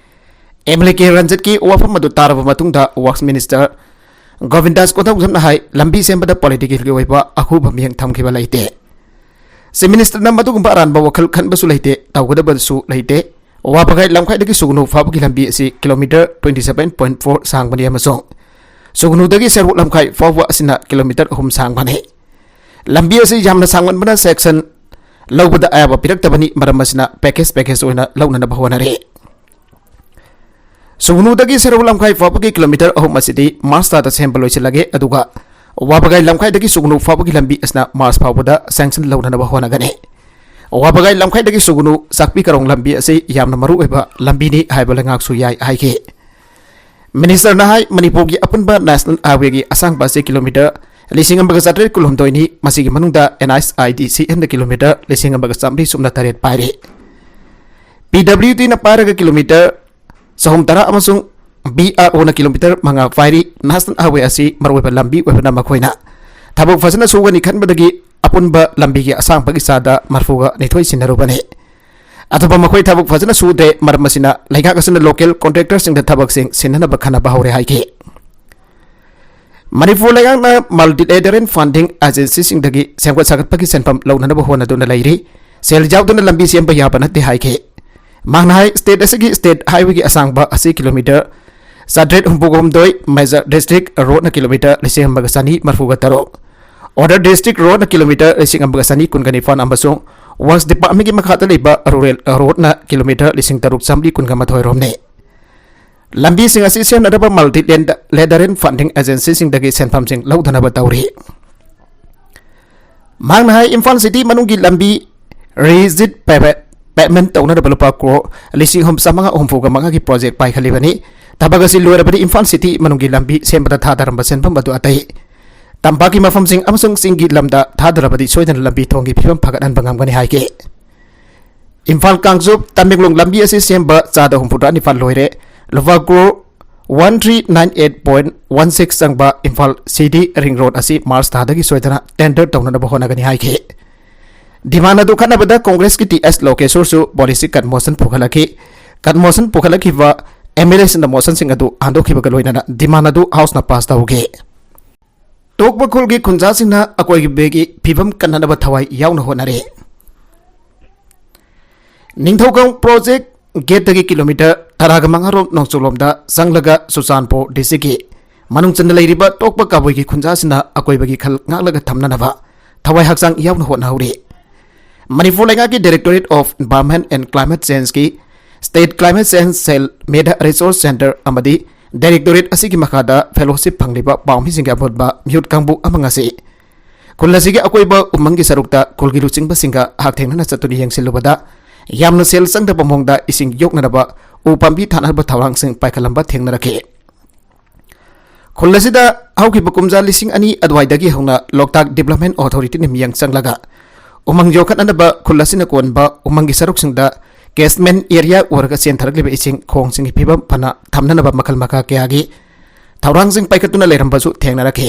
MLA ꯀꯦ ꯔꯟꯖꯤꯠꯀꯤ ꯋꯥꯐꯝ ꯑꯗꯨ ꯇꯥꯔꯕ ꯃꯇꯨꯡꯗ Works Minister ꯒꯣꯕꯤꯟꯗꯥꯁ ꯀꯣꯟꯊꯧꯖꯝꯅ ꯍꯥꯏ, ꯂꯝꯕꯤ ꯁꯦꯝꯕꯗ political ꯒꯤ ꯑꯣꯏꯕ ꯑꯍꯨꯕ ꯃꯤꯠꯌꯦꯡ ꯊꯝꯈꯤꯕ ꯂꯩꯇꯦ꯫ Chief Minister ꯅ ꯃꯗꯨꯒꯨꯝꯕ ꯑꯔꯥꯟꯕ ꯋꯥꯈꯜ ꯈꯟꯕꯁꯨ ꯂꯩꯇꯦ, ꯇꯧꯒꯗꯕꯁꯨ ꯂꯩꯇꯦ꯫ ꯋꯥꯕꯒꯥꯏ ꯂꯝꯈꯥꯏꯗꯒꯤ ꯁꯨꯒꯅꯨ ꯐꯥꯎꯕꯒꯤ ꯂꯝꯕꯤ ꯑꯁꯤ kilometre twenty seven point four ꯁꯥꯡꯕꯅꯤ ꯑꯃꯁꯨꯡ ꯁꯨꯒꯅꯨꯗꯒꯤ ꯁꯦꯔꯧ ꯂꯝꯈꯥꯏ ꯐꯥꯎꯕ ꯑꯁꯤꯅ kilometre ꯑꯍꯨꯝ ꯁꯥꯡꯕꯅꯤ꯫ ꯂꯝꯕꯤ ꯑꯁꯤ ꯌꯥꯝꯅ ꯁꯥꯡꯃꯟꯕꯅ section ꯂꯧꯕꯗ ꯑꯌꯥꯕ ꯄꯤꯔꯛꯇꯕꯅꯤ, ꯃꯔꯝ ꯑꯁꯤꯅ package package ꯑꯣꯏꯅ ꯂꯧꯅꯅꯕ ꯍꯣꯠꯅꯔꯤ꯫ ꯁꯨꯒꯅꯨꯗꯒꯤ ꯁꯦꯔꯧ ꯂꯝꯈꯥꯏ ꯐꯥꯎꯕꯒꯤ kilometre ꯑꯍꯨꯝ ꯑꯁꯤꯗꯤ March ꯊꯥꯗ ꯁꯦꯝꯕ ꯂꯣꯏꯁꯤꯜꯂꯒꯦ, ꯑꯗꯨꯒ ꯋꯥꯕꯒꯥꯏ ꯂꯝꯈꯥꯏꯗꯒꯤ ꯁꯨꯒꯅꯨ ꯐꯥꯎꯕꯒꯤ ꯂꯝꯕꯤ ꯑꯁꯤꯅ March ꯐꯥꯎꯕꯗ sanction ꯂꯧꯅꯅꯕ ꯍꯣꯠꯅꯒꯅꯤ꯫ ꯋꯥꯕꯒꯥꯏ ꯂꯝꯈꯥꯏꯗꯒꯤ ꯁꯨꯒꯅꯨ ꯆꯥꯛꯄꯤ ꯀꯥꯔꯣꯡ ꯂꯝꯕꯤ ꯑꯁꯤ ꯌꯥꯝꯅ ꯃꯔꯨꯑꯣꯏꯕ ꯂꯝꯕꯤꯅꯤ ꯍꯥꯏꯕ ꯂꯩꯉꯥꯛꯁꯨ ꯌꯥꯏ ꯍꯥꯏꯈꯤ꯫ Minister ꯅ ꯍꯥꯏ, ꯃꯅꯤꯄꯨꯔꯒꯤ ꯑꯄꯨꯟꯕ National Highway ꯒꯤ ꯑꯁꯥꯡꯕ ꯑꯁꯤ kilometre ꯂꯤꯁꯤꯡ ꯑꯃꯒ ꯆꯥꯇ꯭ꯔꯦꯠ ꯀꯨꯟꯍꯨꯝꯗꯣꯏꯅꯤ, ꯃꯁꯤꯒꯤ ꯃꯅꯨꯡꯗ NHIDCL ꯅ kilometre ꯂꯤꯁꯤꯡ ꯑꯃꯒ ꯆꯥꯃꯔꯤ ꯁꯨꯞꯅ ꯇꯔꯦꯠ ꯄꯥꯏꯔꯤ꯫ PWD ꯅ ꯄꯥꯏꯔꯒ kilometre ꯆꯍꯨꯝ ꯇꯔꯥ ꯑꯃꯁꯨꯡ BRO ꯅ kilometre ꯃꯉꯥ ꯄꯥꯏꯔꯤ꯫ National Highway ꯑꯁꯤ ꯃꯔꯨꯑꯣꯏꯕ ꯂꯝꯕꯤ ꯑꯣꯏꯕꯅ ꯃꯈꯣꯏꯅ ꯊꯕꯛ ꯐꯖꯅ ꯁꯨꯒꯅꯤ ꯈꯟꯕꯗꯒꯤ ꯑꯄꯨꯟꯕ ꯂꯝꯕꯤꯒꯤ ꯑꯁꯥꯡꯕꯒꯤ ꯆꯥꯗ ꯃꯔꯐꯨꯒ ꯅꯤꯊꯣꯏ ꯁꯤꯟꯅꯔꯨꯕꯅꯤ꯫ ꯑꯗꯨꯕꯨ ꯃꯈꯣꯏ ꯊꯕꯛ ꯐꯖꯅ ꯁꯨꯗ꯭ꯔꯦ꯫ ꯃꯔꯝ ꯑꯁꯤꯅ ꯂꯩꯉꯥꯛ ꯑꯁꯤꯅ local contractorꯁꯤꯡꯗ ꯊꯕꯛꯁꯤꯡ ꯁꯤꯟꯅꯅꯕ ꯈꯟꯅꯕ ꯍꯧꯔꯦ ꯍꯥꯏꯈꯤ꯫ ꯃꯅꯤꯄꯨꯔ ꯂꯩꯉꯥꯛꯅ multilateral funding agencyꯁꯤꯡꯗꯒꯤ ꯁꯦꯝꯒꯠ ꯁꯥꯒꯠꯄꯒꯤ ꯁꯦꯟꯐꯝ ꯂꯧꯅꯅꯕ ꯍꯣꯠꯅꯗꯨꯅ ꯂꯩꯔꯤ꯫ ꯁꯦꯜ ꯌꯥꯎꯗꯅ ꯂꯝꯕꯤ ꯁꯦꯝꯕ ꯌꯥꯕ ꯅꯠꯇꯦ ꯍꯥꯏꯈꯤ꯫ ꯃꯍꯥꯛꯅ ꯍꯥꯏ, state ꯑꯁꯤꯒꯤ state highwayꯒꯤ ꯑꯁꯥꯡꯕ ꯑꯁꯤ kilometre ꯆꯥꯇ꯭ꯔꯦꯠ ꯍꯨꯝꯐꯨꯒ ꯍꯨꯝꯗꯣꯏ, major district roadꯅ kilometre ꯂꯤꯁꯤꯡ ꯑꯃꯒ ꯆꯅꯤ ꯃꯔꯤꯐꯨꯒ ꯇꯔꯨꯛ, other district roadꯅ kilometre ꯂꯤꯁꯤꯡ ꯑꯃꯒ ꯆꯅꯤ ꯀꯨꯟꯒ ꯅꯤꯄꯥꯟ ꯑꯃꯁꯨꯡ Works Departmentꯀꯤ ꯃꯈꯥꯗ ꯂꯩꯕ rural roadꯅ kilometre ꯂꯤꯁꯤꯡ ꯇꯔꯨꯛ ꯆꯥꯝꯃꯔꯤ ꯀꯨꯟꯒ ꯃꯥꯊꯣꯏ ꯔꯣꯝꯅꯤ꯫ ꯂꯝꯕꯤꯁꯤꯡ ꯑꯁꯤ ꯁꯦꯝꯅꯅꯕ multilateral funding agencyꯁꯤꯡꯗꯒꯤ ꯁꯦꯟꯐꯝꯁꯤꯡ ꯂꯧꯗꯅꯕ ꯇꯧꯔꯤ꯫ ꯃꯍꯥꯛꯅ ꯍꯥꯏ, ꯏꯝꯐꯥꯜ city ꯃꯅꯨꯡꯒꯤ ꯂꯝꯕꯤ rigid pave-, pavement ꯇꯧꯅꯅꯕ ꯂꯨꯄꯥ ꯀ꯭ꯔꯣꯔ ꯂꯤꯁꯤꯡ ꯑꯍꯨꯝ ꯆꯥꯝꯃꯉꯥ ꯍꯨꯝꯐꯨꯒ ꯃꯉꯥꯒꯤ project ꯄꯥꯏꯈꯠꯂꯤꯕꯅꯤ꯫ ꯊꯕꯛ ꯑꯁꯤ ꯂꯣꯏꯔꯕꯗꯤ ꯏꯝꯐꯥꯜ city ꯃꯅꯨꯡꯒꯤ ꯂꯝꯕꯤ ꯁꯦꯝꯕꯗ ꯊꯥꯗꯔꯝꯕ ꯁꯦꯟꯐꯝ ꯑꯗꯨ ꯑꯇꯩ ꯇꯝꯄꯥꯛꯀꯤ ꯃꯐꯝꯁꯤꯡ ꯑꯃꯁꯨꯡ ꯆꯤꯡꯒꯤ ꯂꯝꯗ ꯊꯥꯗꯔꯕꯗꯤ ꯁꯣꯏꯗꯅ ꯂꯝꯕꯤ ꯊꯣꯡꯒꯤ ꯐꯤꯕꯝ ꯐꯒꯠꯍꯟꯕ ꯉꯝꯒꯅꯤ ꯍꯥꯏꯈꯤ꯫ ꯏꯝꯐꯥꯜ ꯀꯥꯡꯆꯨꯞ ꯇꯃꯦꯡꯂꯣꯡ ꯂꯝꯕꯤ ꯑꯁꯤ ꯁꯦꯝꯕ ꯆꯥꯗ ꯍꯨꯝꯐꯨꯇꯔꯥ ꯅꯤꯄꯥꯟ ꯂꯣꯏꯔꯦ꯫ ꯂꯨꯄꯥ crore one three nine eight point one six ꯆꯪꯕ ꯏꯝꯐꯥꯜ city ring road ꯑꯁꯤ ꯃꯥꯔꯆ ꯊꯥꯗꯒꯤ ꯁꯣꯏꯗꯅ tender ꯇꯧꯅꯅꯕ ꯍꯣꯠꯅꯒꯅꯤ ꯍꯥꯏꯈꯤ꯫ Demand ꯑꯗꯨ ꯈꯟꯅꯕꯗ ꯀꯣꯡꯒ꯭ꯔꯦꯁꯀꯤ ꯇꯤ ꯑꯦꯁ ꯂꯣꯀꯦꯁꯣꯔꯁꯨ policy cut motion ꯄꯨꯈꯠꯂꯛꯈꯤ꯫ Cut motion ꯄꯨꯈꯠꯂꯛꯈꯤꯕ MLAꯁꯤꯡꯅ motionꯁꯤꯡ ꯑꯗꯨ ꯍꯟꯗꯣꯛꯈꯤꯕꯒ ꯂꯣꯏꯅꯅ demand ꯑꯗꯨ Houseꯅ pass ꯇꯧꯈꯤ꯫ ꯇꯣꯛꯄ ꯈꯨꯜꯒꯤ ꯈꯨꯟꯖꯥꯁꯤꯡꯅ ꯑꯀꯣꯏꯕꯒꯤ ꯐꯤꯕꯝ ꯀꯟꯅꯅꯕ ꯊꯋꯥꯏ ꯌꯥꯎꯅ ꯍꯣꯠꯅꯔꯦ꯫ ꯅꯤꯡꯊꯧꯈꯣꯡ project gateꯇꯒꯤ kilometre ꯇꯔꯥꯒ ꯃꯉꯥ ꯔꯣꯝ ꯅꯣꯡꯆꯨꯞꯂꯣꯝꯗ ꯆꯪꯂꯒ ꯆꯨꯔꯆꯥꯟꯄꯨꯔ districtꯀꯤ ꯃꯅꯨꯡ ꯆꯟꯅ ꯂꯩꯔꯤꯕ ꯇꯣꯛꯄ ꯀꯕꯨꯏꯒꯤ ꯈꯨꯟꯖꯥꯁꯤꯡꯅ ꯑꯀꯣꯏꯕꯒꯤ ꯈꯜ ꯉꯥꯛꯂꯒ ꯊꯝꯅꯅꯕ ꯊꯋꯥꯏ ꯍꯛꯆꯥꯡ ꯌꯥꯎꯅ ꯍꯣꯠꯅꯍꯧꯔꯤ꯫ ꯃꯅꯤꯄꯨꯔ ꯂꯩꯉꯥꯛꯀꯤ Directorate of Environment and Climate Changeꯀꯤ State Climate Change Cell, Meta Resource Centre ꯑꯃꯗꯤ Directorate ꯑꯁꯤꯒꯤ ꯃꯈꯥꯗ fellowship ꯐꯪꯂꯤꯕ ꯄꯥꯎꯃꯤꯁꯤꯡꯒꯤ ꯑꯄꯨꯟꯕ ꯃꯤꯍꯨꯠ ꯀꯥꯡꯕꯨ ꯑꯃ ꯉꯁꯤ ꯈꯨꯜ ꯑꯁꯤꯒꯤ ꯑꯀꯣꯏꯕ ꯎꯃꯪꯒꯤ ꯁꯔꯨꯛꯇ ꯈꯨꯜꯒꯤ ꯂꯨꯆꯤꯡꯕꯁꯤꯡꯒ ꯍꯛꯊꯦꯡꯅꯅ ꯆꯠꯇꯨꯅ ꯌꯦꯡꯁꯤꯜꯂꯨꯕꯗ ꯌꯥꯝꯅ ꯁꯦꯜ ꯆꯪꯗꯕ ꯃꯑꯣꯡꯗ ꯏꯁꯤꯡ ꯌꯣꯛꯅꯅꯕ ꯎ ꯄꯥꯝꯕꯤ ꯊꯥꯅꯕ ꯊꯧꯔꯥꯡꯁꯤꯡ ꯄꯥꯏꯈꯠꯂꯝꯕ ꯊꯦꯡꯅꯔꯛꯈꯤ꯫ ꯈꯨꯜ ꯑꯁꯤꯗ ꯍꯧꯈꯤꯕ ꯀꯨꯝꯖꯥ ꯂꯤꯁꯤꯡ ꯑꯅꯤ ꯑꯗꯨꯋꯥꯏꯗꯒꯤ ꯍꯧꯅ Loktak Development Authorityꯅ ꯃꯤꯠꯌꯦꯡ ꯆꯪꯂꯒ ꯎꯃꯪ ꯌꯣꯛꯈꯠꯅꯅꯕ ꯈꯨꯜ ꯑꯁꯤꯅ ꯀꯣꯟꯕ ꯎꯃꯪꯒꯤ ꯁꯔꯨꯛꯁꯤꯡꯗ catchment area ꯑꯣꯏꯔꯒ ꯆꯦꯟꯊꯔꯛꯂꯤꯕ ꯏꯁꯤꯡ ꯈꯣꯡꯁꯤꯡꯒꯤ ꯐꯤꯕꯝ ꯐꯅ ꯊꯝꯅꯅꯕ ꯃꯈꯜ ꯃꯈꯥ ꯀꯌꯥꯒꯤ ꯊꯧꯔꯥꯡꯁꯤꯡ ꯄꯥꯏꯈꯠꯇꯨꯅ ꯂꯩꯔꯝꯕꯁꯨ ꯊꯦꯡꯅꯔꯛꯈꯤ꯫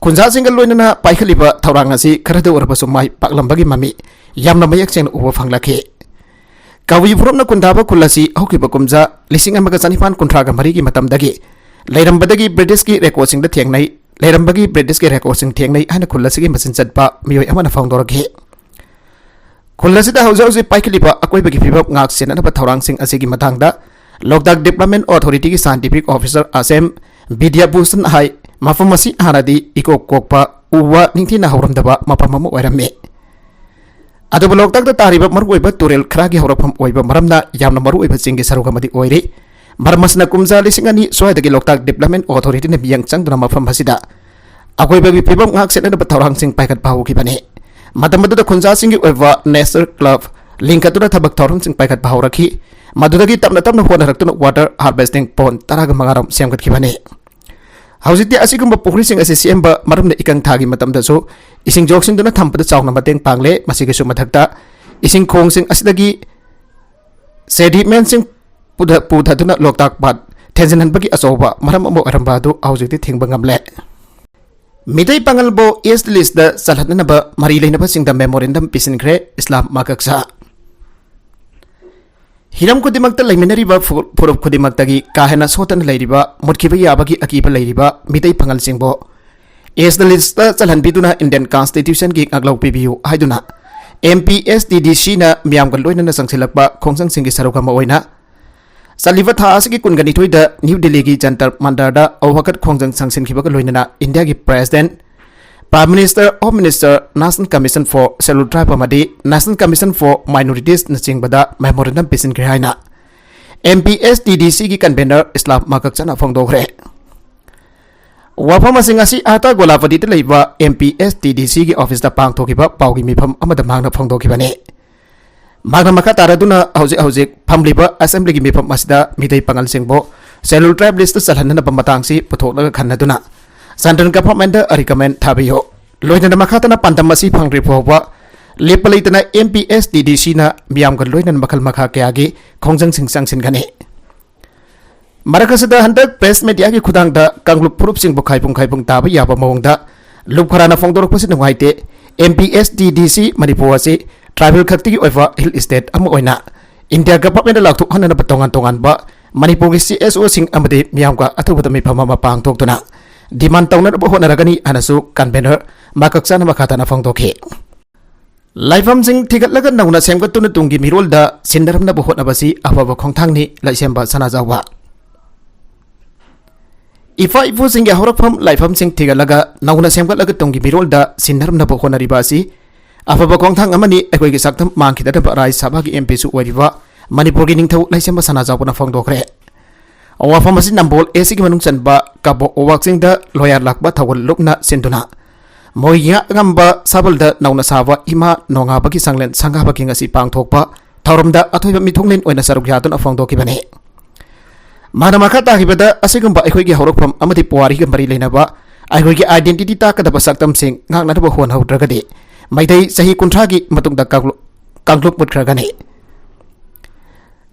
ꯈꯨꯟꯖꯥꯁꯤꯡꯒ ꯂꯣꯏꯅꯅ ꯄꯥꯏꯈꯠꯂꯤꯕ ꯊꯧꯔꯥꯡ ꯑꯁꯤ ꯈꯔꯗ ꯑꯣꯏꯔꯕꯁꯨ ꯃꯥꯏ ꯄꯥꯛꯂꯝꯕꯒꯤ ꯃꯃꯤ ꯌꯥꯝꯅ ꯃꯌꯦꯛ ꯁꯦꯡꯅ ꯎꯕ ꯐꯪꯂꯛꯈꯤ꯫ ꯀꯕꯨꯏ ꯐꯨꯔꯨꯞꯅ ꯈꯨꯟꯗꯥꯕ ꯈꯨꯜ ꯑꯁꯤ ꯍꯧꯈꯤꯕ ꯀꯨꯝꯖꯥ ꯂꯤꯁꯤꯡ ꯑꯃꯒ ꯆꯅꯤꯄꯥꯟ ꯀꯨꯟꯊ꯭ꯔꯥꯒ ꯃꯔꯤꯒꯤ ꯃꯇꯝꯗꯒꯤ ꯂꯩꯔꯝꯕꯗꯒꯤ ꯕ꯭ꯔꯤꯇꯤꯁꯀꯤ ꯔꯦꯀꯣꯔꯗꯁꯤꯡꯗ ꯊꯦꯡꯅꯩ, ꯂꯩꯔꯝꯕꯒꯤ ꯕ꯭ꯔꯤꯇꯤꯁꯀꯤ ꯔꯦꯀꯣꯔꯗꯁꯤꯡ ꯊꯦꯡꯅꯩ ꯍꯥꯏꯅ ꯈꯨꯜ ꯑꯁꯤꯒꯤ ꯃꯆꯤꯟ ꯆꯠꯄ ꯃꯤꯑꯣꯏ ꯑꯃꯅ ꯐꯣꯡꯗꯣꯔꯛꯈꯤ꯫ ꯈꯨꯜ ꯑꯁꯤꯗ ꯍꯧꯖꯤꯛ ꯍꯧꯖꯤꯛ ꯄꯥꯏꯈꯠꯂꯤꯕ ꯑꯀꯣꯏꯕꯒꯤ ꯐꯤꯕꯝ ꯉꯥꯛ ꯁꯦꯟꯅꯅꯕ ꯊꯧꯔꯥꯡꯁꯤꯡ ꯑꯁꯤꯒꯤ ꯃꯇꯥꯡꯗ ꯂꯣꯛꯇꯥꯛ ꯗꯤꯕ꯭ꯂꯞꯃꯦꯟ ꯑꯣꯊꯣꯔꯤꯇꯤꯒꯤ ꯁꯥꯏꯟꯇꯤꯐꯤꯛ ꯑꯣꯐꯤꯁꯔ ꯑꯁꯦꯝ ꯕꯤꯗ꯭ꯌꯥꯚꯨꯁꯟ ꯍꯥꯏ, ꯃꯐꯝ ꯑꯁꯤ ꯍꯥꯟꯅꯗꯤ ꯏꯀꯣꯛ ꯀꯣꯛꯄ ꯎ ꯋꯥ ꯅꯤꯡꯊꯤꯅ ꯍꯧꯔꯝꯗꯕ ꯃꯐꯝ ꯑꯃ ꯑꯣꯏꯔꯝꯃꯤ꯫ ꯑꯗꯨꯕꯨ ꯂꯣꯛꯇꯥꯛꯇ ꯇꯥꯔꯤꯕ ꯃꯔꯨꯑꯣꯏꯕ ꯇꯨꯔꯦꯜ ꯈꯔꯒꯤ ꯍꯧꯔꯛꯐꯝ ꯑꯣꯏꯕ ꯃꯔꯝꯅ ꯌꯥꯝꯅ ꯃꯔꯨꯑꯣꯏꯕ ꯆꯤꯡꯒꯤ ꯁꯔꯨꯛ ꯑꯃꯗꯤ ꯑꯣꯏꯔꯤ꯫ ꯃꯔꯝ ꯑꯁꯤꯅ ꯀꯨꯝꯖꯥ ꯂꯤꯁꯤꯡ ꯑꯅꯤ ꯁ꯭ꯋꯥꯏꯗꯒꯤ ꯂꯣꯛꯇꯥꯛ ꯗꯤꯕ꯭ꯂꯞꯃꯦꯟ ꯑꯣꯊꯣꯔꯤꯇꯤꯅ ꯃꯤꯠꯌꯦꯡ ꯆꯪꯗꯨꯅ ꯃꯐꯝ ꯑꯁꯤꯗ ꯑꯀꯣꯏꯕꯒꯤ ꯐꯤꯕꯝ ꯉꯥꯛ ꯁꯦꯟꯅꯅꯕ ꯊꯧꯔꯥꯡꯁꯤꯡ ꯄꯥꯏꯈꯠꯄ ꯍꯧꯈꯤꯕꯅꯤ꯫ ꯃꯇꯝ ꯑꯗꯨꯗ ꯈꯨꯟꯖꯥꯁꯤꯡꯒꯤ ꯑꯣꯏꯕ ꯅꯦꯆꯔ ꯀ꯭ꯂꯕ ꯂꯤꯡꯈꯠꯇꯨꯅ ꯊꯕꯛ ꯊꯧꯔꯝꯁꯤꯡ ꯄꯥꯏꯈꯠꯄ ꯍꯧꯔꯛꯈꯤ꯫ ꯃꯗꯨꯗꯒꯤ ꯇꯞꯅ ꯇꯞꯅ ꯍꯣꯠꯅꯔꯛꯇꯨꯅ ꯋꯥꯇꯔ ꯍꯥꯔꯚꯦꯁꯇꯤꯡ ꯄꯣꯟ ꯇꯔꯥꯒ ꯃꯉꯥꯔꯣꯝ ꯁꯦꯝꯒꯠꯈꯤꯕꯅꯤ꯫ ꯍꯧꯖꯤꯛꯇꯤ ꯑꯁꯤꯒꯨꯝꯕ ꯄꯨꯈ꯭ꯔꯤꯁꯤꯡ ꯑꯁꯤ ꯁꯦꯝꯕ ꯃꯔꯝꯅ ꯏꯀꯪ ꯊꯥꯒꯤ ꯃꯇꯝꯗꯁꯨ ꯏꯁꯤꯡ ꯌꯣꯛꯁꯤꯟꯗꯨꯅ ꯊꯝꯕꯗ ꯆꯥꯎꯅ ꯃꯇꯦꯡ ꯄꯥꯡꯂꯦ꯫ ꯃꯁꯤꯒꯤꯁꯨ ꯃꯊꯛꯇ ꯏꯁꯤꯡ ꯈꯣꯡꯁꯤꯡ ꯑꯁꯤꯗꯒꯤ ꯁꯦꯗꯤꯃꯦꯟꯁꯤꯡ ꯄꯨꯊ-, ꯄꯨꯊꯗꯨꯅ ꯂꯣꯛꯇꯥꯛ ꯄꯥꯠ ꯊꯦꯟꯖꯤꯟꯍꯟꯕꯒꯤ ꯑꯆꯧꯕ ꯃꯔꯝ ꯑꯃ ꯑꯣꯏꯔꯝꯕ ꯑꯗꯨ ꯍꯧꯖꯤꯛꯇꯤ ꯊꯤꯡꯕ ꯉꯝꯂꯦ꯫ ꯃꯤꯇꯩ ꯄꯥꯉꯜꯕꯨ ꯏꯁ ꯂꯤꯁꯇ ꯆꯜꯍꯟꯅꯅꯕ ꯃꯔꯤ ꯂꯩꯅꯕꯁꯤꯡꯗ ꯃꯦꯃꯣꯔꯦꯟꯗꯝ ꯄꯤꯁꯤꯟꯈ꯭ꯔꯦ ꯏꯁꯂꯥꯝ ꯃꯥꯀꯛꯁꯥ꯫ ꯍꯤꯔꯝ ꯈꯨꯗꯤꯡꯃꯛꯇ ꯂꯩꯃꯤꯟꯅꯔꯤꯕ ꯐꯨ-, ꯐꯨꯔꯨꯞ ꯈꯨꯗꯤꯡꯃꯛꯇꯒꯤ ꯀꯥ ꯍꯦꯟꯅ ꯁꯣꯠꯇꯅ ꯂꯩꯔꯤꯕ, ꯃꯨꯠꯈꯤꯕ ꯌꯥꯕꯒꯤ ꯑꯀꯤꯕ ꯂꯩꯔꯤꯕ ꯃꯤꯇꯩ ꯄꯥꯉꯜꯁꯤꯡꯕꯨ ꯏꯁ ꯂꯤꯁꯇ ꯆꯜꯍꯟꯕꯤꯗꯨꯅ ꯏꯟꯗꯤꯌꯟ ꯀꯟꯁꯇꯤꯇ꯭ꯌꯨꯁꯟꯒꯤ ꯉꯥꯛꯂꯧ ꯄꯤꯕꯤꯌꯨ ꯍꯥꯏꯗꯨꯅ M P S T D ꯁꯤꯅ ꯃꯤꯌꯥꯝꯒ ꯂꯣꯏꯅꯅ ꯆꯪꯁꯤꯜꯂꯛꯄ ꯈꯣꯡꯖꯪꯁꯤꯡꯒꯤ ꯁꯔꯨꯛ ꯑꯃ ꯑꯣꯏꯅ ꯆꯠꯂꯤꯕ ꯊꯥ ꯑꯁꯤꯒꯤ ꯀꯨꯟꯒ ꯅꯤꯊꯣꯏꯗ ꯅ꯭ꯌꯨ ꯗꯤꯜꯂꯤꯒꯤ ꯖꯟꯇꯔ ꯃꯟꯇꯔꯗ ꯑꯋꯥꯀꯠ ꯈꯣꯡꯖꯪ ꯆꯪꯁꯤꯟꯈꯤꯕꯒ ꯂꯣꯏꯅꯅ ꯏꯟꯗꯤꯌꯥꯒꯤ president, Prime Minister, Home Minister, National Commission for Scheduled Tribe ꯑꯃꯗꯤ National Commission for Minoritiesꯅꯆꯤꯡꯕꯗ ꯃꯦꯃꯣꯔꯦꯟꯗꯝ ꯄꯤꯁꯤꯟꯈ꯭ꯔꯦ ꯍꯥꯏꯅ M P S T D ꯁꯤꯒꯤ ꯀꯟꯚꯦꯅꯔ ꯏꯁꯂꯥꯝ ꯃꯥꯀꯛꯆꯅ ꯐꯣꯡꯗꯣꯛꯈ꯭ꯔꯦ꯫ ꯋꯥꯐꯝ ꯑꯁꯤꯡ ꯑꯁꯤ ꯑꯍꯇꯥ ꯒꯣꯂꯥꯄꯗꯤꯗ ꯂꯩꯕ M P S T D ꯁꯤꯒꯤ ꯑꯣꯐꯤꯁꯇ ꯄꯥꯡꯊꯣꯛꯈꯤꯕ ꯄꯥꯎꯒꯤ ꯃꯤꯐꯝ ꯑꯃꯗ ꯃꯍꯥꯛꯅ ꯐꯣꯡꯗꯣꯛꯈꯤꯕꯅꯤ꯫ ꯃꯍꯥꯛꯅ ꯃꯈꯥ ꯇꯥꯔꯗꯨꯅ ꯍꯧꯖꯤꯛ ꯍꯧꯖꯤꯛ ꯐꯝꯂꯤꯕ ꯑꯦꯁꯦꯝꯕ꯭ꯂꯤꯒꯤ ꯃꯤꯐꯝ ꯑꯁꯤꯗ ꯃꯤꯇꯩ ꯄꯥꯉꯜꯁꯤꯡꯕꯨ ꯁꯦꯗ꯭ꯌꯨꯜ ꯇ꯭ꯔꯥꯏꯕ ꯂꯤꯁꯇ ꯆꯜꯍꯟꯅꯅꯕ ꯃꯇꯥꯡꯁꯤ ꯄꯨꯊꯣꯛꯂꯒ ꯈꯟꯅꯗꯨꯅ ꯁꯦꯟꯇ꯭ꯔꯦꯜ ꯒꯚꯔꯟꯃꯦꯟꯠꯇ ꯔꯤꯀꯃꯦꯟ ꯊꯥꯕꯤꯌꯨ꯫ ꯂꯣꯏꯅꯅ ꯃꯈꯥ ꯇꯥꯅ ꯄꯥꯟꯗꯝ ꯑꯁꯤ ꯐꯪꯗ꯭ꯔꯤ ꯐꯥꯎꯕ ꯂꯦꯞꯄ ꯂꯩꯇꯅ M P S T D ꯁꯤꯅ ꯃꯤꯌꯥꯝꯒ ꯂꯣꯏꯅꯅ ꯃꯈꯜ ꯃꯈꯥ ꯀꯌꯥꯒꯤ ꯈꯣꯡꯖꯪꯁꯤꯡ ꯆꯪꯁꯤꯟꯒꯅꯤ꯫ ꯃꯔꯛ ꯑꯁꯤꯗ ꯍꯟꯗꯛ ꯄ꯭ꯔꯦꯁ ꯃꯤꯗꯤꯌꯥꯒꯤ ꯈꯨꯊꯥꯡꯗ ꯀꯥꯡꯂꯨꯞ ꯐꯨꯔꯨꯞꯁꯤꯡꯕꯨ ꯈꯥꯏꯄꯨꯡ ꯈꯥꯏꯄꯨꯡ ꯇꯥꯕ ꯌꯥꯕ ꯃꯑꯣꯡꯗ ꯂꯨꯞ ꯈꯔꯥꯅ ꯐꯣꯡꯗꯣꯔꯛꯄꯁꯤ ꯅꯨꯡꯉꯥꯏꯇꯦ꯫ M P S T D ꯁꯤ ꯃꯅꯤꯄꯨꯔ ꯑꯁꯤ ꯇ꯭ꯔꯥꯏꯕꯦꯜ ꯈꯛꯇꯒꯤ ꯑꯣꯏꯕ ꯍꯤꯜ ꯁ꯭ꯇꯦꯠ ꯑꯃ ꯑꯣꯏꯅ ꯏꯟꯗꯤꯌꯥ ꯒꯚꯔꯟꯃꯦꯟꯠꯇ ꯂꯥꯎꯊꯣꯛꯍꯟꯅꯅꯕ ꯇꯣꯉꯥꯟ ꯇꯣꯉꯥꯟꯕ ꯃꯅꯤꯄꯨꯔꯒꯤ ꯁꯤ ꯑꯦꯁ ꯑꯣꯁꯤꯡ ꯑꯃꯗꯤ ꯃꯤꯌꯥꯝꯒ ꯑꯊꯨꯕꯗ ꯃꯤꯐꯝ ꯑꯃ ꯄꯥꯡꯊꯣꯛꯇꯨꯅ ꯗꯤꯃꯥꯟ ꯇꯧꯅꯅꯕ ꯍꯣꯠꯅꯔꯒꯅꯤ ꯍꯥꯏꯅꯁꯨ ꯀꯟꯚꯦꯅꯔ ꯃꯀꯛ ꯆꯥꯅ ꯃꯈꯥ ꯇꯥꯅ ꯐꯣꯡꯗꯣꯛꯈꯤ꯫ ꯂꯥꯏꯐꯝꯁꯤꯡ ꯊꯤꯒꯠꯂꯒ ꯅꯧꯅ ꯁꯦꯝꯒꯠꯇꯨꯅ ꯇꯨꯡꯒꯤ ꯃꯤꯔꯣꯜꯗ ꯁꯤꯟꯅꯔꯝꯅꯕ ꯍꯣꯠꯅꯕꯁꯤ ꯑꯐꯕ ꯈꯣꯡꯊꯥꯡꯅꯤ, ꯂꯩꯁꯦꯝꯕ ꯁꯅꯥꯖꯥꯎꯕ꯫ ꯏꯄꯥ ꯏꯄꯨꯁꯤꯡꯒꯤ ꯍꯧꯔꯛꯐꯝ ꯂꯥꯏꯐꯝꯁꯤꯡ ꯊꯤꯒꯠꯂꯒ ꯅꯧꯅ ꯁꯦꯝꯒꯠꯂꯒ ꯇꯨꯡꯒꯤ ꯃꯤꯔꯣꯜꯗ ꯁꯤꯟꯅꯔꯝꯅꯕ ꯍꯣꯠꯅꯔꯤꯕ ꯑꯁꯤ ꯑꯐꯕ ꯈꯣꯡꯊꯥꯡ ꯑꯃꯅꯤ꯫ ꯑꯩꯈꯣꯏꯒꯤ ꯁꯛꯇꯝ ꯃꯥꯡꯈꯤꯗ꯭ꯔꯕ ꯔꯥꯖ꯭ꯌ ꯁꯚꯥꯒꯤ ꯑꯦꯝ ꯄꯤꯁꯨ ꯑꯣꯏꯔꯤꯕ ꯃꯅꯤꯄꯨꯔꯒꯤ ꯅꯤꯡꯊꯧ ꯂꯩꯁꯦꯝꯕ ꯁꯅꯥꯖꯥꯎꯕꯅ ꯐꯣꯡꯗꯣꯛꯈ꯭ꯔꯦ꯫ ꯋꯥꯐꯝ ꯑꯁꯤ ꯅꯝꯕꯣꯜ ꯑꯦ ꯁꯤꯒꯤ ꯃꯅꯨꯡ ꯆꯟꯕ ꯀꯕꯣꯛ ꯋꯥꯛꯆꯤꯡꯗ ꯂꯣꯌꯥꯔ ꯂꯥꯛꯄ ꯊꯧꯒꯜ ꯂꯨꯞꯅ ꯁꯤꯟꯗꯨꯅ ꯃꯣꯏꯒꯤ ꯉꯝꯕ ꯁꯥꯕꯜꯗ ꯅꯧꯅ ꯁꯥꯕ ꯏꯃꯥ ꯅꯣꯡꯉꯥꯕꯒꯤ ꯁꯪꯂꯦꯟ ꯁꯪꯒꯥꯕꯒꯤ ꯉꯁꯤ ꯄꯥꯡꯊꯣꯛꯄ ꯊꯧꯔꯝꯗ ꯑꯊꯣꯏꯕ ꯃꯤꯊꯨꯡꯂꯦꯟ ꯑꯣꯏꯅ ꯁꯔꯨꯛ ꯌꯥꯗꯨꯅ ꯐꯣꯡꯗꯣꯛꯈꯤꯕꯅꯤ꯫ ꯃꯥꯅ ꯃꯈꯥ ꯇꯥꯈꯤꯕꯗ, ꯑꯁꯤꯒꯨꯝꯕ ꯑꯩꯈꯣꯏꯒꯤ ꯍꯧꯔꯛꯐꯝ ꯑꯃꯗꯤ ꯄꯨꯋꯥꯔꯤꯒ ꯃꯔꯤ ꯂꯩꯅꯕ ꯑꯩꯈꯣꯏꯒꯤ identity ꯇꯥꯛꯀꯗꯕ ꯁꯛꯇꯝꯁꯤꯡ ꯉꯥꯛꯅꯅꯕ ꯍꯣꯠꯅꯍꯧꯗ꯭ꯔꯒꯗꯤ ꯃꯩꯇꯩ ꯆꯍꯤ ꯀꯨꯟꯊ꯭ꯔꯥꯒꯤ ꯃꯇꯨꯡꯗ ꯀꯥꯡꯂꯨꯞ, ꯀꯥꯡꯂꯨꯞ ꯃꯨꯠꯈ꯭ꯔꯒꯅꯤ꯫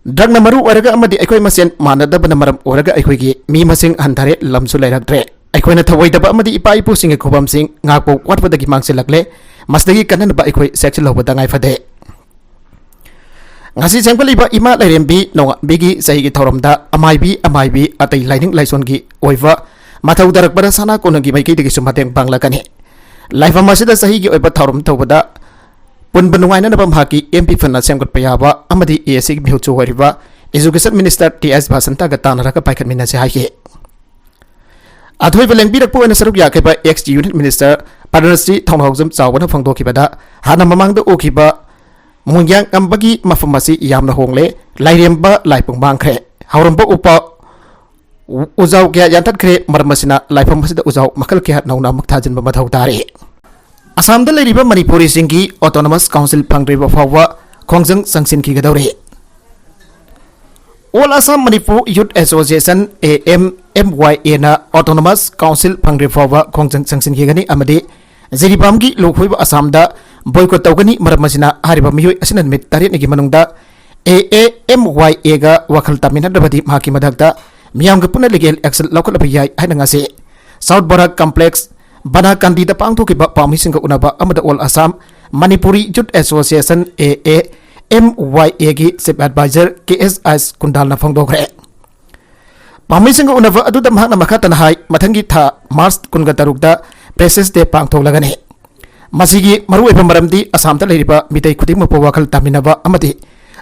ꯗ꯭ꯔꯒꯅ ꯃꯔꯨ ꯑꯣꯏꯔꯒ ꯑꯃꯗꯤ ꯑꯩꯈꯣꯏ ꯃꯁꯦꯟ ꯃꯥꯟꯅꯗꯕꯅ ꯃꯔꯝ ꯑꯣꯏꯔꯒ ꯑꯩꯈꯣꯏꯒꯤ ꯃꯤ ꯃꯁꯤꯡ ꯍꯟꯊꯔꯦ, ꯂꯝꯁꯨ ꯂꯩꯔꯛꯇ꯭ꯔꯦ꯫ ꯑꯩꯈꯣꯏꯅ ꯊꯧꯑꯣꯏꯗꯕ ꯑꯃꯗꯤ ꯏꯄꯥ ꯏꯄꯨꯁꯤꯡꯒꯤ ꯈꯨꯕꯝꯁꯤꯡ ꯉꯥꯛꯄ ꯋꯥꯠꯄꯗꯒꯤ ꯃꯥꯡꯁꯤꯜꯂꯛꯂꯦ꯫ ꯃꯁꯤꯗꯒꯤ ꯀꯟꯅꯅꯕ ꯑꯩꯈꯣꯏ ꯆꯦꯛꯁꯤꯜꯍꯧꯕ ꯇꯉꯥꯏ ꯐꯗꯦ꯫ ꯉꯁꯤ ꯁꯦꯝꯒꯠꯂꯤꯕ ꯏꯃꯥ ꯂꯥꯏꯔꯦꯝꯕꯤ ꯅꯣꯡꯉꯥꯟꯕꯤꯒꯤ ꯆꯍꯤꯒꯤ ꯊꯧꯔꯝꯗ ꯑꯃꯥꯏꯕꯤ ꯑꯃꯥꯏꯕꯤ ꯑꯇꯩ ꯂꯥꯏꯅꯤꯡ ꯂꯥꯏꯁꯣꯟꯒꯤ ꯑꯣꯏꯕ ꯃꯊꯧ ꯇꯥꯔꯛꯄꯗ ꯁꯅꯥ ꯀꯣꯅꯨꯡꯒꯤ ꯃꯥꯏꯀꯩꯗꯒꯤꯁꯨ ꯃꯇꯦꯡ ꯄꯥꯡꯂꯛꯀꯅꯤ꯫ ꯂꯥꯏꯐꯝ ꯑꯁꯤꯗ ꯆꯍꯤꯒꯤ ꯑꯣꯏꯕ ꯊꯧꯔꯝ ꯇꯧꯕꯗ ꯄꯨꯟꯕ ꯅꯨꯡꯉꯥꯏꯅꯅꯕ ꯃꯍꯥꯛꯀꯤ ꯑꯦꯝ ꯄꯤ ꯐꯅ ꯁꯦꯝꯒꯠꯄ ꯌꯥꯕ ꯑꯃꯗꯤ ꯑꯦ ꯑꯦꯁ ꯁꯤꯒꯤ ꯃꯤꯍꯨꯠꯁꯨ ꯑꯣꯏꯔꯤꯕ Education Minister ꯇꯤ ꯑꯦꯁ ꯚꯥꯁꯟꯇꯒ ꯇꯥꯟꯅꯔꯒ ꯄꯥꯏꯈꯠꯃꯤꯟꯅꯁꯤ ꯍꯥꯏꯈꯤ꯫ ꯑꯊꯣꯏꯕ ꯂꯦꯡꯕꯤꯔꯛꯄ ꯑꯣꯏꯅ ꯁꯔꯨꯛ ꯌꯥꯈꯤꯕ ex Union Minister ꯄꯗꯃꯁ꯭ꯔꯤ ꯊꯧꯅꯥꯎꯖꯝ ꯆꯥꯎꯕꯅ ꯐꯣꯡꯗꯣꯛꯈꯤꯕꯗ, ꯍꯥꯟꯅ ꯃꯃꯥꯡꯗ ꯎꯈꯤꯕ ꯃꯣꯏꯌꯥꯡ ꯑꯝꯕꯒꯤ ꯃꯐꯝ ꯑꯁꯤ ꯌꯥꯝꯅ ꯍꯣꯡꯂꯦ, ꯂꯥꯏꯔꯦꯝꯕ ꯂꯥꯏꯄꯨꯡ ꯃꯥꯡꯈ꯭ꯔꯦ, ꯍꯧꯔꯝꯕ ꯎꯄꯥ ꯎ-, ꯎꯖꯥꯎ ꯀꯌꯥ ꯌꯥꯟꯊꯠꯈ꯭ꯔꯦ, ꯃꯔꯝ ꯑꯁꯤꯅ ꯂꯥꯏꯐꯝ ꯑꯁꯤꯗ ꯎꯖꯥꯎ ꯃꯈꯜ ꯀꯌꯥ ꯅꯧꯅ ꯑꯃꯨꯛ ꯊꯥꯖꯤꯟꯕ ꯃꯊꯧ ꯇꯥꯔꯦ꯫ ꯑꯁꯥꯝꯗ ꯂꯩꯔꯤꯕ ꯃꯅꯤꯄꯨꯔꯤꯁꯤꯡꯒꯤ autonomous council ꯐꯪꯗ꯭ꯔꯤꯕ ꯐꯥꯎꯕ ꯈꯣꯡꯖꯪ ꯆꯪꯁꯤꯟꯈꯤꯒꯗꯧꯔꯦ꯫ All Assam Manipur Youth Association, A M M Y A ꯅ autonomous council ꯐꯪꯗ꯭ꯔꯤ ꯐꯥꯎꯕ ꯈꯣꯡꯖꯪ ꯆꯪꯁꯤꯟꯈꯤꯒꯅꯤ ꯑꯃꯗꯤ ꯖꯤꯔꯤꯕꯥꯝꯒꯤ ꯂꯨꯈꯣꯏꯕ ꯑꯁꯥꯝꯗ boycott ꯇꯧꯒꯅꯤ꯫ ꯃꯔꯝ ꯑꯁꯤꯅ ꯍꯥꯏꯔꯤꯕ ꯃꯤꯑꯣꯏ ꯑꯁꯤꯅ ꯅꯨꯃꯤꯠ ꯇꯔꯦꯠꯅꯤꯒꯤ ꯃꯅꯨꯡꯗ A A M Y A ꯒ ꯋꯥꯈꯜ ꯇꯥꯃꯤꯟꯅꯗ꯭ꯔꯕꯗꯤ ꯃꯍꯥꯛꯀꯤ ꯃꯊꯛꯇ ꯃꯤꯌꯥꯝꯒ ꯄꯨꯟꯅ legal action ꯂꯧꯈꯠꯂꯕ ꯌꯥꯏ ꯍꯥꯏꯅ ꯉꯁꯤ South Barak Complex ꯕꯅꯥꯀꯥꯟꯗꯤꯗ ꯄꯥꯡꯊꯣꯛꯈꯤꯕ ꯄꯥꯎꯃꯤꯁꯤꯡꯒ ꯎꯅꯕ ꯑꯃꯗ All Assam Manipuri Youth Association, A A M Y ꯑꯦꯒꯤ Chief Advisor ꯀꯦ ꯑꯦꯁ ꯑꯥꯏ ꯀꯨꯟꯗꯥꯜꯅ ꯐꯣꯡꯗꯣꯛꯈ꯭ꯔꯦ꯫ ꯄꯥꯝꯃꯤꯁꯤꯡꯒ ꯎꯅꯕ ꯑꯗꯨꯗ ꯃꯍꯥꯛꯅ ꯃꯈꯥ ꯇꯥꯅ ꯍꯥꯏ, ꯃꯊꯪꯒꯤ ꯊꯥ ꯃꯥꯔꯆ ꯀꯨꯟꯒ ꯇꯔꯨꯛꯇ Freshers' Day ꯄꯥꯡꯊꯣꯛꯂꯒꯅꯤ꯫ ꯃꯁꯤꯒꯤ ꯃꯔꯨꯑꯣꯏꯕ ꯃꯔꯝꯗꯤ ꯑꯁꯥꯝꯗ ꯂꯩꯔꯤꯕ ꯃꯤꯇꯩ ꯈꯨꯗꯤꯡꯃꯛꯄꯨ ꯋꯥꯈꯜ ꯇꯥꯃꯤꯟꯅꯕ ꯑꯃꯗꯤ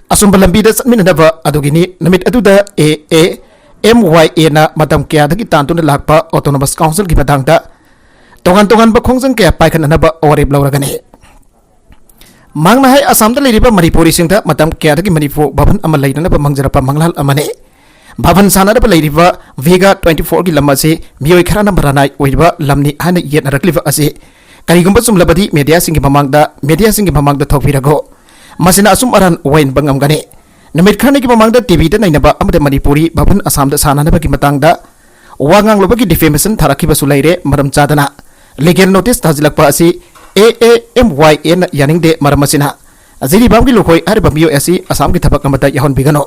ꯑꯆꯨꯝꯕ ꯂꯝꯕꯤꯗ ꯆꯠꯃꯤꯟꯅꯅꯕ ꯑꯗꯨꯒꯤꯅꯤ꯫ ꯅꯨꯃꯤꯠ ꯑꯗꯨꯗ ꯑꯦ ꯑꯦ ꯑꯦꯝ ꯋꯥꯏ ꯑꯦꯅ ꯃꯇꯝ ꯀꯌꯥꯗꯒꯤ ꯇꯥꯟꯗꯨꯅ ꯂꯥꯛꯄ Autonomous Councilꯒꯤ ꯃꯇꯥꯡꯗ ꯇꯣꯉꯥꯟ ꯇꯣꯉꯥꯟꯕ ꯈꯣꯡꯖꯪ ꯀꯌꯥ ꯄꯥꯏꯈꯠꯅꯅꯕ ꯋꯥꯔꯦꯞ ꯂꯧꯔꯒꯅꯤ꯫ ꯃꯍꯥꯛꯅ ꯍꯥꯏ, ꯑꯁꯥꯝꯗ ꯂꯩꯔꯤꯕ ꯃꯅꯤꯄꯨꯔꯤꯁꯤꯡꯗ ꯃꯇꯝ ꯀꯌꯥꯗꯒꯤ ꯃꯅꯤꯄꯨꯔ ꯚꯕꯟ ꯑꯃ ꯂꯩꯅꯅꯕ ꯃꯪꯖꯔꯛꯄ ꯃꯪꯂꯥꯟ ꯑꯃꯅꯤ꯫ ꯚꯕꯟ ꯁꯥꯟꯅꯅꯕ ꯂꯩꯔꯤꯕ ꯚꯦꯒꯥ twenty fourꯒꯤ ꯂꯝ ꯑꯁꯤ ꯃꯤꯑꯣꯏ ꯈꯔꯅ ꯃꯔꯥꯅꯥꯏ ꯑꯣꯏꯔꯤꯕ ꯂꯝꯅꯤ ꯍꯥꯏꯅ ꯌꯦꯠꯅꯔꯛꯂꯤꯕ ꯑꯁꯤ ꯀꯔꯤꯒꯨꯝꯕ ꯆꯨꯝꯂꯕꯗꯤ ꯃꯦꯗꯤꯌꯥꯁꯤꯡꯒꯤ ꯃꯃꯥꯡꯗ, ꯃꯦꯗꯤꯌꯥꯁꯤꯡꯒꯤ ꯃꯃꯥꯡꯗ ꯊꯣꯛꯄꯤꯔꯒꯣ꯫ ꯃꯁꯤꯅ ꯑꯆꯨꯝ ꯑꯔꯥꯟ ꯑꯣꯏꯍꯟꯕ ꯉꯝꯒꯅꯤ꯫ ꯅꯨꯃꯤꯠ ꯈꯔꯅꯤꯒꯤ ꯃꯃꯥꯡꯗ ꯇꯤꯚꯤꯗ ꯅꯩꯅꯕ ꯑꯃꯗ ꯃꯅꯤꯄꯨꯔꯤ ꯚꯕꯟ ꯑꯁꯥꯝꯗ ꯁꯥꯟꯅꯅꯕꯒꯤ ꯃꯇꯥꯡꯗ ꯋꯥ ꯉꯥꯡꯂꯨꯕꯒꯤ defamation ꯊꯥꯔꯛꯈꯤꯕꯁꯨ ꯂꯩꯔꯦ꯫ ꯃꯔꯝ ꯆꯥꯗꯅ legal notice ꯊꯥꯖꯤꯜꯂꯛꯄ ꯑꯁꯤ ꯑꯦ ꯑꯦ ꯑꯦꯝ ꯋꯥꯏ ꯑꯦꯅ ꯌꯥꯅꯤꯡꯗꯦ꯫ ꯃꯔꯝ ꯑꯁꯤꯅ ꯖꯤꯔꯤꯕꯥꯝꯒꯤ ꯂꯨꯈꯣꯏ ꯍꯥꯏꯔꯤꯕ ꯃꯤꯑꯣꯏ ꯑꯁꯤ ꯑꯁꯥꯝꯒꯤ ꯊꯕꯛ ꯑꯃꯗ ꯌꯥꯎꯍꯟꯕꯤꯒꯅꯨ꯫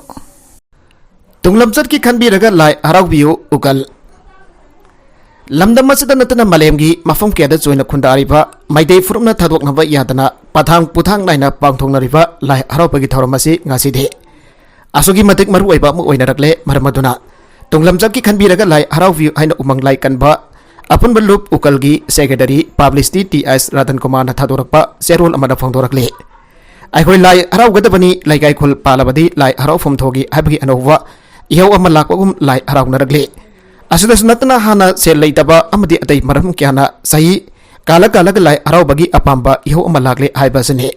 ꯇꯨꯡꯂꯝꯆꯠꯀꯤ ꯈꯟꯕꯤꯔꯒ ꯂꯥꯏ ꯍꯔꯥꯎꯕꯤꯌꯨ, ꯎꯀꯜ꯫ ꯂꯝꯗꯝ ꯑꯁꯤꯗ ꯅꯠꯇꯅ ꯃꯥꯂꯦꯝꯒꯤ ꯃꯐꯝ ꯀꯌꯥꯗ ꯆꯣꯏꯅ ꯈꯨꯟꯗꯥꯔꯤꯕ ꯃꯩꯇꯩ ꯐꯨꯔꯨꯞꯅ ꯊꯥꯗꯣꯛꯅꯕ ꯌꯥꯗꯅ ꯄꯊꯥꯡ ꯄꯨꯊꯥꯡ ꯅꯥꯏꯅ ꯄꯥꯡꯊꯣꯛꯅꯔꯤꯕ ꯂꯥꯏ ꯍꯔꯥꯎꯕꯒꯤ ꯊꯧꯔꯝ ꯑꯁꯤ ꯉꯁꯤꯗꯤ ꯑꯁꯨꯛꯀꯤ ꯃꯇꯤꯛ ꯃꯔꯨꯑꯣꯏꯕ ꯑꯃ ꯑꯣꯏꯅꯔꯛꯂꯦ꯫ ꯃꯔꯝ ꯑꯗꯨꯅ ꯇꯨꯡꯂꯝꯆꯠꯀꯤ ꯈꯟꯕꯤꯔꯒ ꯂꯥꯏ ꯍꯔꯥꯎꯕꯤꯌꯨ ꯍꯥꯏꯅ ꯎꯃꯪ ꯂꯥꯏ ꯀꯟꯕ ꯑꯄꯨꯟꯕ ꯂꯨꯞ ꯎꯀꯜꯒꯤ secretary publicity ꯇꯤ ꯑꯦꯁ ꯔꯇꯟ ꯀꯨꯃꯥꯔꯅ ꯊꯥꯗꯣꯔꯛꯄ ꯆꯦꯔꯣꯜ ꯑꯃꯗ ꯐꯣꯡꯗꯣꯔꯛꯂꯤ꯫ ꯑꯩꯈꯣꯏ ꯂꯥꯏ ꯍꯔꯥꯎꯒꯗꯕꯅꯤ, ꯂꯩꯀꯥꯏ ꯈꯨꯜ ꯄꯥꯜꯂꯕꯗꯤ ꯂꯥꯏ ꯍꯔꯥꯎꯐꯝ ꯊꯣꯛꯏ ꯍꯥꯏꯕꯒꯤ ꯑꯅꯧꯕ ꯏꯍꯧ ꯑꯃ ꯂꯥꯛꯄꯒꯨꯝ ꯂꯥꯏ ꯍꯔꯥꯎꯅꯔꯛꯂꯤ꯫ ꯑꯁꯤꯗꯁꯨ ꯅꯠꯇꯅ ꯍꯥꯟꯅ ꯁꯦꯜ ꯂꯩꯇꯕ ꯑꯃꯗꯤ ꯑꯇꯩ ꯃꯔꯝ ꯀꯌꯥꯅ ꯆꯍꯤ ꯀꯥꯜꯂ ꯀꯥꯜꯂꯒ ꯂꯥꯏ ꯍꯔꯥꯎꯕꯒꯤ ꯑꯄꯥꯝꯕ ꯏꯍꯧ ꯑꯃ ꯂꯥꯛꯂꯦ ꯍꯥꯏꯕ ꯑꯁꯤꯅꯤ꯫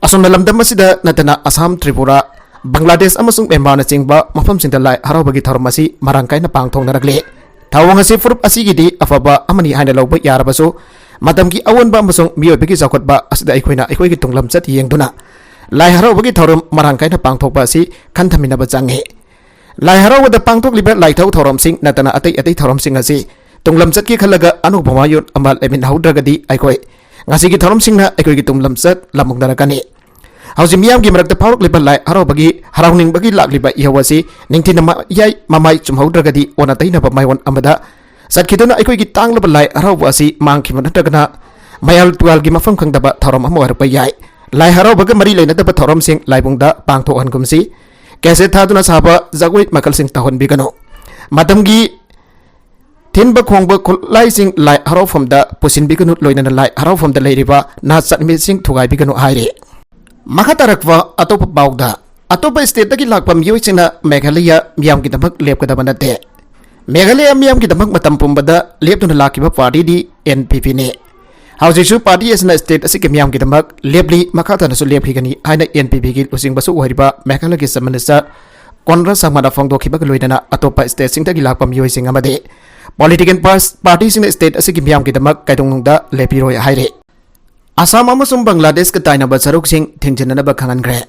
ꯑꯁꯣꯝꯅ ꯂꯝꯗꯝ ꯑꯁꯤꯗ ꯅꯠꯇꯅ ꯑꯁꯥꯝ, ꯇ꯭ꯔꯤꯄꯨꯔꯥ, ꯕꯪꯒ꯭ꯂꯥꯗꯦꯁ ꯑꯃꯁꯨꯡ ꯃ꯭ꯌꯥꯟꯃꯥꯔꯅꯆꯤꯡꯕ ꯃꯐꯝꯁꯤꯡꯗ ꯂꯥꯏ ꯍꯔꯥꯎꯕꯒꯤ ꯊꯧꯔꯝ ꯑꯁꯤ ꯃꯔꯥꯡ ꯀꯥꯏꯅ ꯄꯥꯡꯊꯣꯛꯅꯔꯛꯂꯤ꯫ ꯊꯧꯑꯣꯡ ꯑꯁꯤ ꯐꯨꯔꯨꯞ ꯑꯁꯤꯒꯤꯗꯤ ꯑꯐꯕ ꯑꯃꯅꯤ ꯍꯥꯏꯅ ꯂꯧꯕ ꯌꯥꯔꯕꯁꯨ, ꯃꯇꯝꯒꯤ ꯑꯑꯣꯟꯕ ꯑꯃꯁꯨꯡ ꯃꯤꯑꯣꯏꯕꯒꯤ ꯆꯥꯎꯈꯠꯄ ꯑꯁꯤꯗ ꯑꯩꯈꯣꯏꯅ ꯑꯩꯈꯣꯏꯒꯤ ꯇꯨꯡꯂꯝꯆꯠ ꯌꯦꯡꯗꯨꯅ ꯂꯥꯏ ꯍꯔꯥꯎꯕꯒꯤ ꯊꯧꯔꯝ ꯃꯔꯥꯡ ꯀꯥꯏꯅ ꯄꯥꯡꯊꯣꯛꯄ ꯑꯁꯤ ꯈꯟꯊꯃꯤꯟꯅꯕ ꯆꯪꯏ꯫ ꯂꯥꯏ ꯍꯔꯥꯎꯕꯗ ꯄꯥꯡꯊꯣꯛꯂꯤꯕ ꯂꯥꯏꯊꯧ ꯊꯧꯔꯝꯁꯤꯡ ꯅꯠꯇꯅ ꯑꯇꯩ ꯑꯇꯩ ꯊꯧꯔꯝꯁꯤꯡ ꯑꯁꯤ ꯇꯨꯡꯂꯝꯆꯠꯀꯤ ꯈꯜꯂꯒ ꯑꯅꯧꯕ ꯃꯌꯣꯟ ꯑꯃ ꯂꯩꯃꯤꯟꯅꯍꯧꯗ꯭ꯔꯒꯗꯤ ꯑꯩꯈꯣꯏ ꯉꯁꯤꯒꯤ ꯊꯧꯔꯝꯁꯤꯡꯅ ꯑꯩꯈꯣꯏꯒꯤ ꯇꯨꯡꯂꯝꯆꯠ ꯂꯥꯃꯨꯛꯅꯔꯛꯀꯅꯤ꯫ ꯍꯧꯖꯤꯛ ꯃꯤꯌꯥꯝꯒꯤ ꯃꯔꯛꯇ ꯐꯥꯎꯔꯛꯂꯤꯕ ꯂꯥꯏ ꯍꯔꯥꯎꯕꯒꯤ ꯍꯔꯥꯎꯅꯤꯡꯕꯒꯤ ꯂꯥꯛꯂꯤꯕ ꯏꯍꯧ ꯑꯁꯤ ꯅꯤꯡꯊꯤꯅ ꯃꯌꯥꯏ ꯃꯃꯥꯏ ꯆꯨꯝꯍꯧꯗ꯭ꯔꯒꯗꯤ ꯑꯣꯟꯅ ꯇꯩꯅꯕ ꯃꯥꯏꯑꯣꯟ ꯑꯃꯗ ꯆꯠꯈꯤꯗꯨꯅ ꯑꯩꯈꯣꯏꯒꯤ ꯇꯥꯡꯂꯕ ꯂꯥꯏ ꯍꯔꯥꯎꯕ ꯑꯁꯤ ꯃꯥꯡꯈꯤꯕ ꯅꯠꯇ꯭ꯔꯒꯅ ꯃꯌꯥꯜ ꯇꯨꯌꯥꯜꯒꯤ ꯃꯐꯝ ꯈꯪꯗꯕ ꯊꯧꯔꯝ ꯑꯃ ꯑꯣꯏꯔꯛꯄ ꯌꯥꯏ꯫ ꯂꯥꯏ ꯍꯔꯥꯎꯕꯒ ꯃꯔꯤ ꯂꯩꯅꯗꯕ ꯊꯧꯔꯝꯁꯤꯡ ꯂꯥꯏꯕꯨꯡꯗ ꯄꯥꯡꯊꯣꯛꯍꯟꯒꯨꯝꯁꯤ꯫ ꯀꯦꯁꯦꯠ ꯊꯥꯗꯨꯅ ꯁꯥꯕ ꯖꯒꯣꯏ ꯃꯈꯜꯁꯤꯡ ꯇꯧꯍꯟꯕꯤꯒꯅꯨ꯫ ꯃꯇꯝꯒꯤ ꯊꯤꯟꯕ ꯈꯣꯡꯕ ꯈꯨꯠꯂꯥꯏꯁꯤꯡ ꯂꯥꯏ ꯍꯔꯥꯎꯐꯝꯗ ꯄꯨꯁꯤꯟꯕꯤꯒꯅꯨ, ꯂꯣꯏꯅꯅ ꯂꯥꯏ ꯍꯔꯥꯎꯐꯝꯗ ꯂꯩꯔꯤꯕ ꯅꯥꯠ ꯆꯠꯅꯕꯤꯁꯤꯡ ꯊꯨꯒꯥꯏꯕꯤꯒꯅꯨ ꯍꯥꯏꯔꯤ꯫ ꯃꯈꯥ ꯇꯥꯔꯛꯄ ꯑꯇꯣꯞꯄ ꯄꯥꯎꯗ, ꯑꯇꯣꯞꯄ ꯁ꯭ꯇꯦꯠꯇꯒꯤ ꯂꯥꯛꯄ ꯃꯤꯑꯣꯏꯁꯤꯡꯅ ꯃꯦꯘꯥꯂꯌ ꯃꯤꯌꯥꯝꯒꯤꯗꯃꯛ ꯂꯦꯞꯀꯗꯕ ꯅꯠꯇꯦ꯫ ꯃꯦꯘꯥꯂꯌ ꯃꯤꯌꯥꯝꯒꯤꯗꯃꯛ ꯃꯇꯝ ꯄꯨꯝꯕꯗ ꯂꯦꯞꯇꯨꯅ ꯂꯥꯛꯈꯤꯕ ꯄꯥꯔꯇꯤꯗꯤ ꯑꯦꯟ ꯄꯤ ꯄꯤꯅꯤ꯫ ꯍꯧꯖꯤꯛꯁꯨ ꯄꯥꯔꯇꯤ ꯑꯁꯤꯅ ꯁ꯭ꯇꯦꯠ ꯑꯁꯤꯒꯤ ꯃꯤꯌꯥꯝꯒꯤꯗꯃꯛ ꯂꯦꯞꯂꯤ, ꯃꯈꯥ ꯇꯥꯅꯁꯨ ꯂꯦꯞꯈꯤꯒꯅꯤ ꯍꯥꯏꯅ ꯑꯦꯟ ꯄꯤ ꯄꯤꯒꯤ ꯂꯨꯆꯤꯡꯕꯁꯨ ꯑꯣꯏꯔꯤꯕ ꯃꯦꯘꯥꯂꯌꯒꯤ ꯆꯤꯐ ꯃꯤꯅꯤꯁꯇꯔ ꯀꯣꯟꯔꯥꯗ ꯁꯪꯃꯥꯅ ꯐꯣꯡꯗꯣꯛꯈꯤꯕꯒ ꯂꯣꯏꯅꯅ ꯑꯇꯣꯞꯄ ꯁ꯭ꯇꯦꯠꯁꯤꯡꯗꯒꯤ ꯂꯥꯛꯄ ꯃꯤꯑꯣꯏꯁꯤꯡ ꯑꯃꯗꯤ ꯄꯣꯂꯤꯇꯤꯀꯦꯜ ꯄꯥꯔꯁ-, ꯄꯥꯔꯇꯤꯁꯤꯡꯅ ꯁ꯭ꯇꯦꯠ ꯑꯁꯤꯒꯤ ꯃꯤꯌꯥꯝꯒꯤꯗꯃꯛ ꯀꯩꯗꯧꯅꯨꯡꯗ ꯂꯦꯞꯄꯤꯔꯣꯏ ꯍꯥꯏꯔꯤ꯫ ꯑꯁꯥꯝ ꯑꯃꯁꯨꯡ ꯕꯪꯒ꯭ꯂꯥꯗꯦꯁꯀ ꯇꯥꯏꯅꯕ ꯁꯔꯨꯛꯁꯤꯡ ꯊꯤꯡꯖꯤꯟꯅꯅꯕ ꯈꯪꯍꯟꯈ꯭ꯔꯦ꯫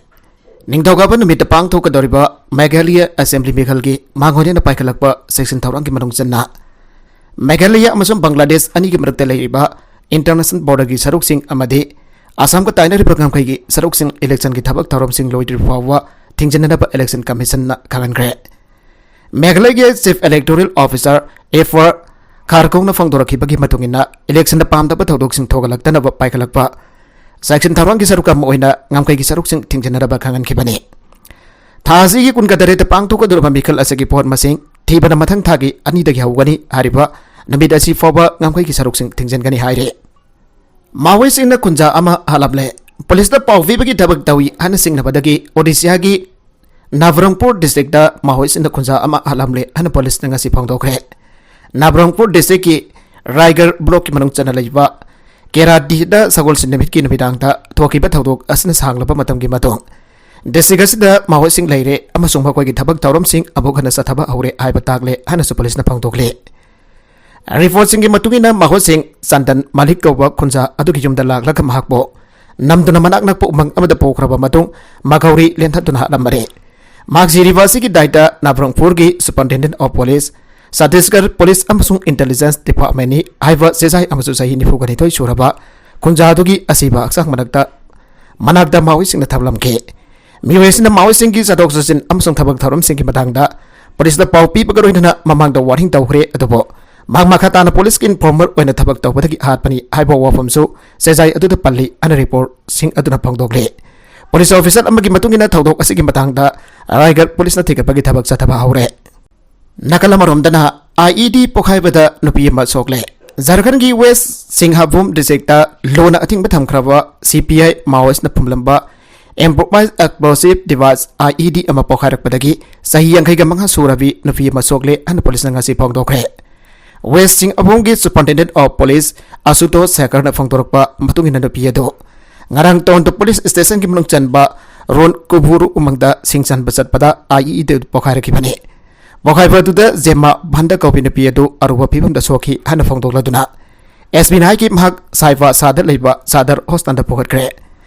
ꯅꯤꯡꯊꯧꯀꯥꯕ ꯅꯨꯃꯤꯠꯇ ꯄꯥꯡꯊꯣꯛꯀꯗꯧꯔꯤꯕ ꯃꯦꯘꯥꯂꯌ ꯑꯦꯁꯦꯝꯕ꯭ꯂꯤ ꯃꯤꯈꯜꯒꯤ ꯃꯥꯡꯑꯣꯏꯅꯅ ꯄꯥꯏꯈꯠꯂꯛꯄ ꯁꯦꯛꯁꯟ ꯊꯧꯔꯥꯡꯒꯤ ꯃꯅꯨꯡ ꯆꯟꯅ ꯃꯦꯘꯥꯂꯌ ꯑꯃꯁꯨꯡ ꯕꯪꯒ꯭ꯂꯥꯗꯦꯁ ꯑꯅꯤꯒꯤ ꯃꯔꯛꯇ ꯂꯩꯔꯤꯕ ꯏꯟꯇꯔꯅꯦꯁꯅꯦꯜ ꯕꯣꯔꯗꯔꯒꯤ ꯁꯔꯨꯛꯁꯤꯡ ꯑꯃꯗꯤ ꯑꯁꯥꯝꯒ ꯇꯥꯏꯅꯔꯤꯕ ꯉꯝꯈꯩꯒꯤ ꯁꯔꯨꯛꯁꯤꯡ ꯏꯂꯦꯛꯁꯟꯒꯤ ꯊꯕꯛ ꯊꯧꯔꯝꯁꯤꯡ ꯂꯣꯏꯗ꯭ꯔꯤꯕ ꯐꯥꯎꯕ ꯊꯤꯡꯖꯤꯟꯅꯅꯕ ꯏꯂꯦꯛꯁꯟ ꯀꯃꯤꯁꯟꯅ ꯈꯪꯍꯟꯈ꯭ꯔꯦ꯫ ꯃꯦꯘꯥꯂꯌꯒꯤ chief electoral officer F R ꯈꯥꯔꯀꯧꯅ ꯐꯣꯡꯗꯣꯔꯛꯈꯤꯕꯒꯤ ꯃꯇꯨꯡ ꯏꯟꯅ, ꯏꯂꯦꯛꯁꯟꯗ ꯄꯥꯝꯗꯕ ꯊꯧꯗꯣꯛꯁꯤꯡ ꯊꯣꯛꯍꯜꯂꯛꯇꯅꯕ ꯄꯥꯏꯈꯠꯂꯛꯄ ꯁꯦꯛꯁꯟ ꯊꯧꯔꯥꯡꯒꯤ ꯁꯔꯨꯛ ꯑꯃ ꯑꯣꯏꯅ ꯉꯝꯈꯩꯒꯤ ꯁꯔꯨꯛꯁꯤꯡ ꯊꯤꯡꯖꯤꯟꯅꯅꯕ ꯈꯪꯍꯟꯈꯤꯕꯅꯤ꯫ ꯊꯥ ꯑꯁꯤꯒꯤ ꯀꯨꯟꯒ ꯇꯔꯦꯠꯇ ꯄꯥꯡꯊꯣꯛꯀꯗꯧꯔꯤꯕ ꯃꯤꯈꯜ ꯑꯁꯤꯒꯤ ꯚꯣꯠ ꯃꯁꯤꯡ ꯊꯤꯕꯅ ꯃꯊꯪ ꯊꯥꯒꯤ ꯑꯅꯤꯗꯒꯤ ꯍꯧꯒꯅꯤ꯫ ꯍꯥꯏꯔꯤꯕ ꯅꯨꯃꯤꯠ ꯑꯁꯤ ꯐꯥꯎꯕ ꯉꯝꯈꯩꯒꯤ ꯁꯔꯨꯛꯁꯤꯡ ꯊꯤꯡꯖꯤꯟꯒꯅꯤ ꯍꯥꯏꯔꯤ꯫ ꯃꯥꯑꯣꯏꯁꯤꯡꯅ ꯈꯨꯟꯖꯥ ꯑꯃ ꯍꯥꯠꯂꯝꯂꯦ꯫ ꯄꯨꯂꯤꯁꯇ ꯄꯥꯎ ꯄꯤꯕꯒꯤ ꯊꯕꯛ ꯇꯧꯏ ꯍꯥꯏꯅ ꯆꯤꯡꯅꯕꯗꯒꯤ ꯑꯣꯗꯤꯁꯥꯒꯤ ꯅꯕꯔꯪꯄꯨꯔ ꯗꯤꯁꯇ꯭ꯔꯤꯛꯇ ꯃꯥꯑꯣꯏꯁꯤꯡꯅ ꯈꯨꯟꯖꯥ ꯑꯃ ꯍꯥꯠꯂꯝꯂꯦ ꯍꯥꯏꯅ ꯄꯨꯂꯤꯁꯅ ꯉꯁꯤ ꯐꯣꯡꯗꯣꯛꯈ꯭ꯔꯦ꯫ ꯅꯕꯔꯪꯄꯨꯔ ꯗꯤꯁꯇ꯭ꯔꯤꯛꯀꯤ ꯔꯥꯏꯒꯔ ꯕ꯭ꯂꯣꯛꯀꯤ ꯃꯅꯨꯡ ꯆꯟꯅ ꯂꯩꯕ ꯀꯦꯔꯥꯗꯤꯗ ꯁꯒꯣꯜꯁꯦꯟ ꯅꯨꯃꯤꯠꯀꯤ ꯅꯨꯃꯤꯗꯥꯡꯗ ꯊꯣꯛꯈꯤꯕ ꯊꯧꯗꯣꯛ ꯑꯁꯤꯅ ꯁꯥꯡꯂꯕ ꯃꯇꯝꯒꯤ ꯃꯇꯨꯡ ꯗꯤꯁꯇ꯭ꯔꯤꯛ ꯑꯁꯤꯗ ꯃꯥꯑꯣꯏꯁꯤꯡ ꯂꯩꯔꯦ ꯑꯃꯁꯨꯡ ꯃꯈꯣꯏꯒꯤ ꯊꯕꯛ ꯊꯧꯔꯝꯁꯤꯡ ꯑꯃꯨꯛ ꯍꯟꯅ ꯆꯠꯊꯕ ꯍꯧꯔꯦ ꯍꯥꯏꯕ ꯇꯥꯛꯂꯦ ꯍꯥꯏꯅꯁꯨ ꯄꯨꯂꯤꯁꯅ ꯐꯣꯡꯗꯣꯛꯂꯤ꯫ ꯔꯤꯄꯣꯔꯠꯁꯤꯡꯒꯤ ꯃꯇꯨꯡ ꯏꯟꯅ, ꯃꯍꯣꯠ ꯁꯤꯡ ꯆꯟꯗꯟ ꯃꯥꯂꯤꯛ ꯀꯧꯕ ꯈꯨꯟꯖꯥ ꯑꯗꯨꯒꯤ ꯌꯨꯝꯗ ꯂꯥꯛꯂꯒ ꯃꯍꯥꯛꯄꯨ ꯅꯝꯗꯨꯅ ꯃꯅꯥꯛ ꯅꯛꯄ ꯎꯃꯪ ꯑꯃꯗ ꯄꯨꯈ꯭ꯔꯕ ꯃꯇꯨꯡ ꯃꯈꯧꯔꯤ ꯂꯦꯟꯊꯠꯇꯨꯅ ꯍꯥꯠꯂꯝꯕꯅꯤ꯫ ꯃꯍꯥꯛ ꯁꯤꯔꯤꯕ ꯑꯁꯤꯒꯤ ꯗꯥꯏꯇ ꯅꯕꯔꯪꯄꯨꯔꯒꯤ superintendent of police, Chhattisgarh police ꯑꯃꯁꯨꯡ ꯏꯟꯇꯦꯂꯤꯖꯦꯟꯁ ꯗꯤꯄꯥꯔꯠꯃꯦꯟꯠꯅꯤ ꯍꯥꯏꯕ ꯆꯦꯖꯥꯏ ꯑꯃꯁꯨꯡ ꯆꯍꯤ ꯅꯤꯐꯨꯒ ꯅꯤꯊꯣꯏ ꯁꯨꯔꯕ ꯈꯨꯟꯖꯥ ꯑꯗꯨꯒꯤ ꯑꯁꯤꯕ ꯍꯛꯆꯥꯡ ꯃꯅꯥꯛꯇ, ꯃꯅꯥꯛꯇ ꯃꯥꯑꯣꯏꯁꯤꯡꯅ ꯊꯝꯂꯝꯈꯤ꯫ ꯃꯤꯑꯣꯏ ꯑꯁꯤꯅ ꯃꯥꯑꯣꯏꯁꯤꯡꯒꯤ ꯆꯠꯊꯣꯛ ꯆꯠꯁꯤꯟ ꯑꯃꯁꯨꯡ ꯊꯕꯛ ꯊꯧꯔꯝꯁꯤꯡꯒꯤ ꯃꯇꯥꯡꯗ ꯄꯨꯂꯤꯁꯇ ꯄꯥꯎ ꯄꯤꯕꯒ ꯂꯣꯏꯅꯅ ꯃꯃꯥꯡꯗ ꯋꯥꯔꯅꯤꯡ ꯇꯧꯈ꯭ꯔꯦ, ꯑꯗꯨꯕꯨ ꯃꯍꯥꯛ ꯃꯈꯥ ꯇꯥꯅ ꯄꯨꯂꯤꯁꯀꯤ ꯏꯟꯐꯣꯔꯃꯔ ꯑꯣꯏꯅ ꯊꯕꯛ ꯇꯧꯕꯗꯒꯤ ꯍꯥꯠꯄꯅꯤ ꯍꯥꯏꯕ ꯋꯥꯐꯝꯁꯨ ꯆꯦꯖꯥꯏ ꯑꯗꯨꯗ ꯄꯜꯂꯤ ꯍꯥꯏꯅ ꯔꯤꯄꯣꯔꯠꯁꯤꯡ ꯑꯗꯨꯅ ꯐꯣꯡꯗꯣꯛꯂꯤ꯫ ꯄꯨꯂꯤꯁ ꯑꯣꯐꯤꯁꯔ ꯑꯃꯒꯤ ꯃꯇꯨꯡ ꯏꯟꯅ ꯊꯧꯗꯣꯛ ꯑꯁꯤꯒꯤ ꯃꯇꯥꯡꯗ ꯔꯥꯏꯒꯔ ꯄꯨꯂꯤꯁꯅ ꯊꯤꯒꯠꯄꯒꯤ ꯊꯕꯛ ꯆꯠꯊꯕ ꯍꯧꯔꯦ꯫ ꯅꯥꯀꯜ ꯑꯃꯔꯣꯝꯗꯅ IED ꯄꯣꯈꯥꯏꯕꯗ ꯅꯨꯄꯤ ꯑꯃ ꯁꯣꯛꯂꯦ꯫ ꯖꯔꯈꯟꯒꯤ ꯋꯦꯁ ꯁꯤꯡꯍꯥꯚꯨꯝ ꯗꯤꯁꯇ꯭ꯔꯤꯛꯇ ꯂꯣꯟꯅ ꯑꯊꯤꯡꯕ ꯊꯝꯈ꯭ꯔꯕ CPI ꯃꯥꯑꯣꯏꯁꯅ ꯐꯨꯝꯂꯝꯕ improvised explosive device IED ꯑꯃ ꯄꯣꯈꯥꯏꯔꯛꯄꯗꯒꯤ ꯆꯍꯤ ꯌꯥꯡꯈꯩꯒ ꯃꯉꯥ ꯁꯨꯔꯕꯤ ꯅꯨꯄꯤ ꯑꯃ ꯁꯣꯛꯂꯦ ꯍꯥꯏꯅ ꯄꯨꯂꯤꯁꯅ ꯉꯁꯤ ꯐꯣꯡꯗꯣꯛꯈ꯭ꯔꯦ꯫ ꯋꯦꯁ ꯁꯤꯡꯍꯥꯚꯨꯝꯒꯤ Superintendent of Police ꯑꯁꯨꯇꯣꯁ ꯁꯦꯈꯔꯅ ꯐꯣꯡꯗꯣꯔꯛꯄ ꯃꯇꯨꯡ ꯏꯟꯅ ꯅꯨꯄꯤ ꯑꯗꯨ ꯉꯔꯥꯡ ꯇꯣꯟꯗ ꯄꯨꯂꯤꯁ ꯁ꯭ꯇꯦꯁꯟꯒꯤ ꯃꯅꯨꯡ ꯆꯟꯕ ꯔꯣꯟ ꯀꯨꯕꯨꯔꯨ ꯎꯃꯪꯗ ꯁꯤꯡ ꯆꯟꯕ ꯆꯠꯄꯗ IED ꯑꯗꯨ ꯄꯣꯈꯥꯏꯔꯛꯈꯤꯕꯅꯤ꯫ ꯄꯣꯈꯥꯏꯕ ꯑꯗꯨꯗ ꯖꯦꯃꯥ ꯚꯟꯗ ꯀꯧꯕꯤ ꯅꯨꯄꯤ ꯑꯗꯨ ꯑꯔꯨꯕ ꯐꯤꯕꯝꯗ ꯁꯣꯛꯈꯤ ꯍꯥꯏꯅ ꯐꯣꯡꯗꯣꯛꯂꯗꯨꯅ SPꯅ ꯍꯥꯏꯈꯤ ꯃꯍꯥꯛ ꯁꯥꯏꯐꯥ ꯁꯥꯗ ꯂꯩꯕ ꯁꯥꯗꯔ ꯍꯣꯁꯄꯤꯇꯥꯜꯗ ꯄꯨꯈꯠꯈ꯭ꯔꯦ꯫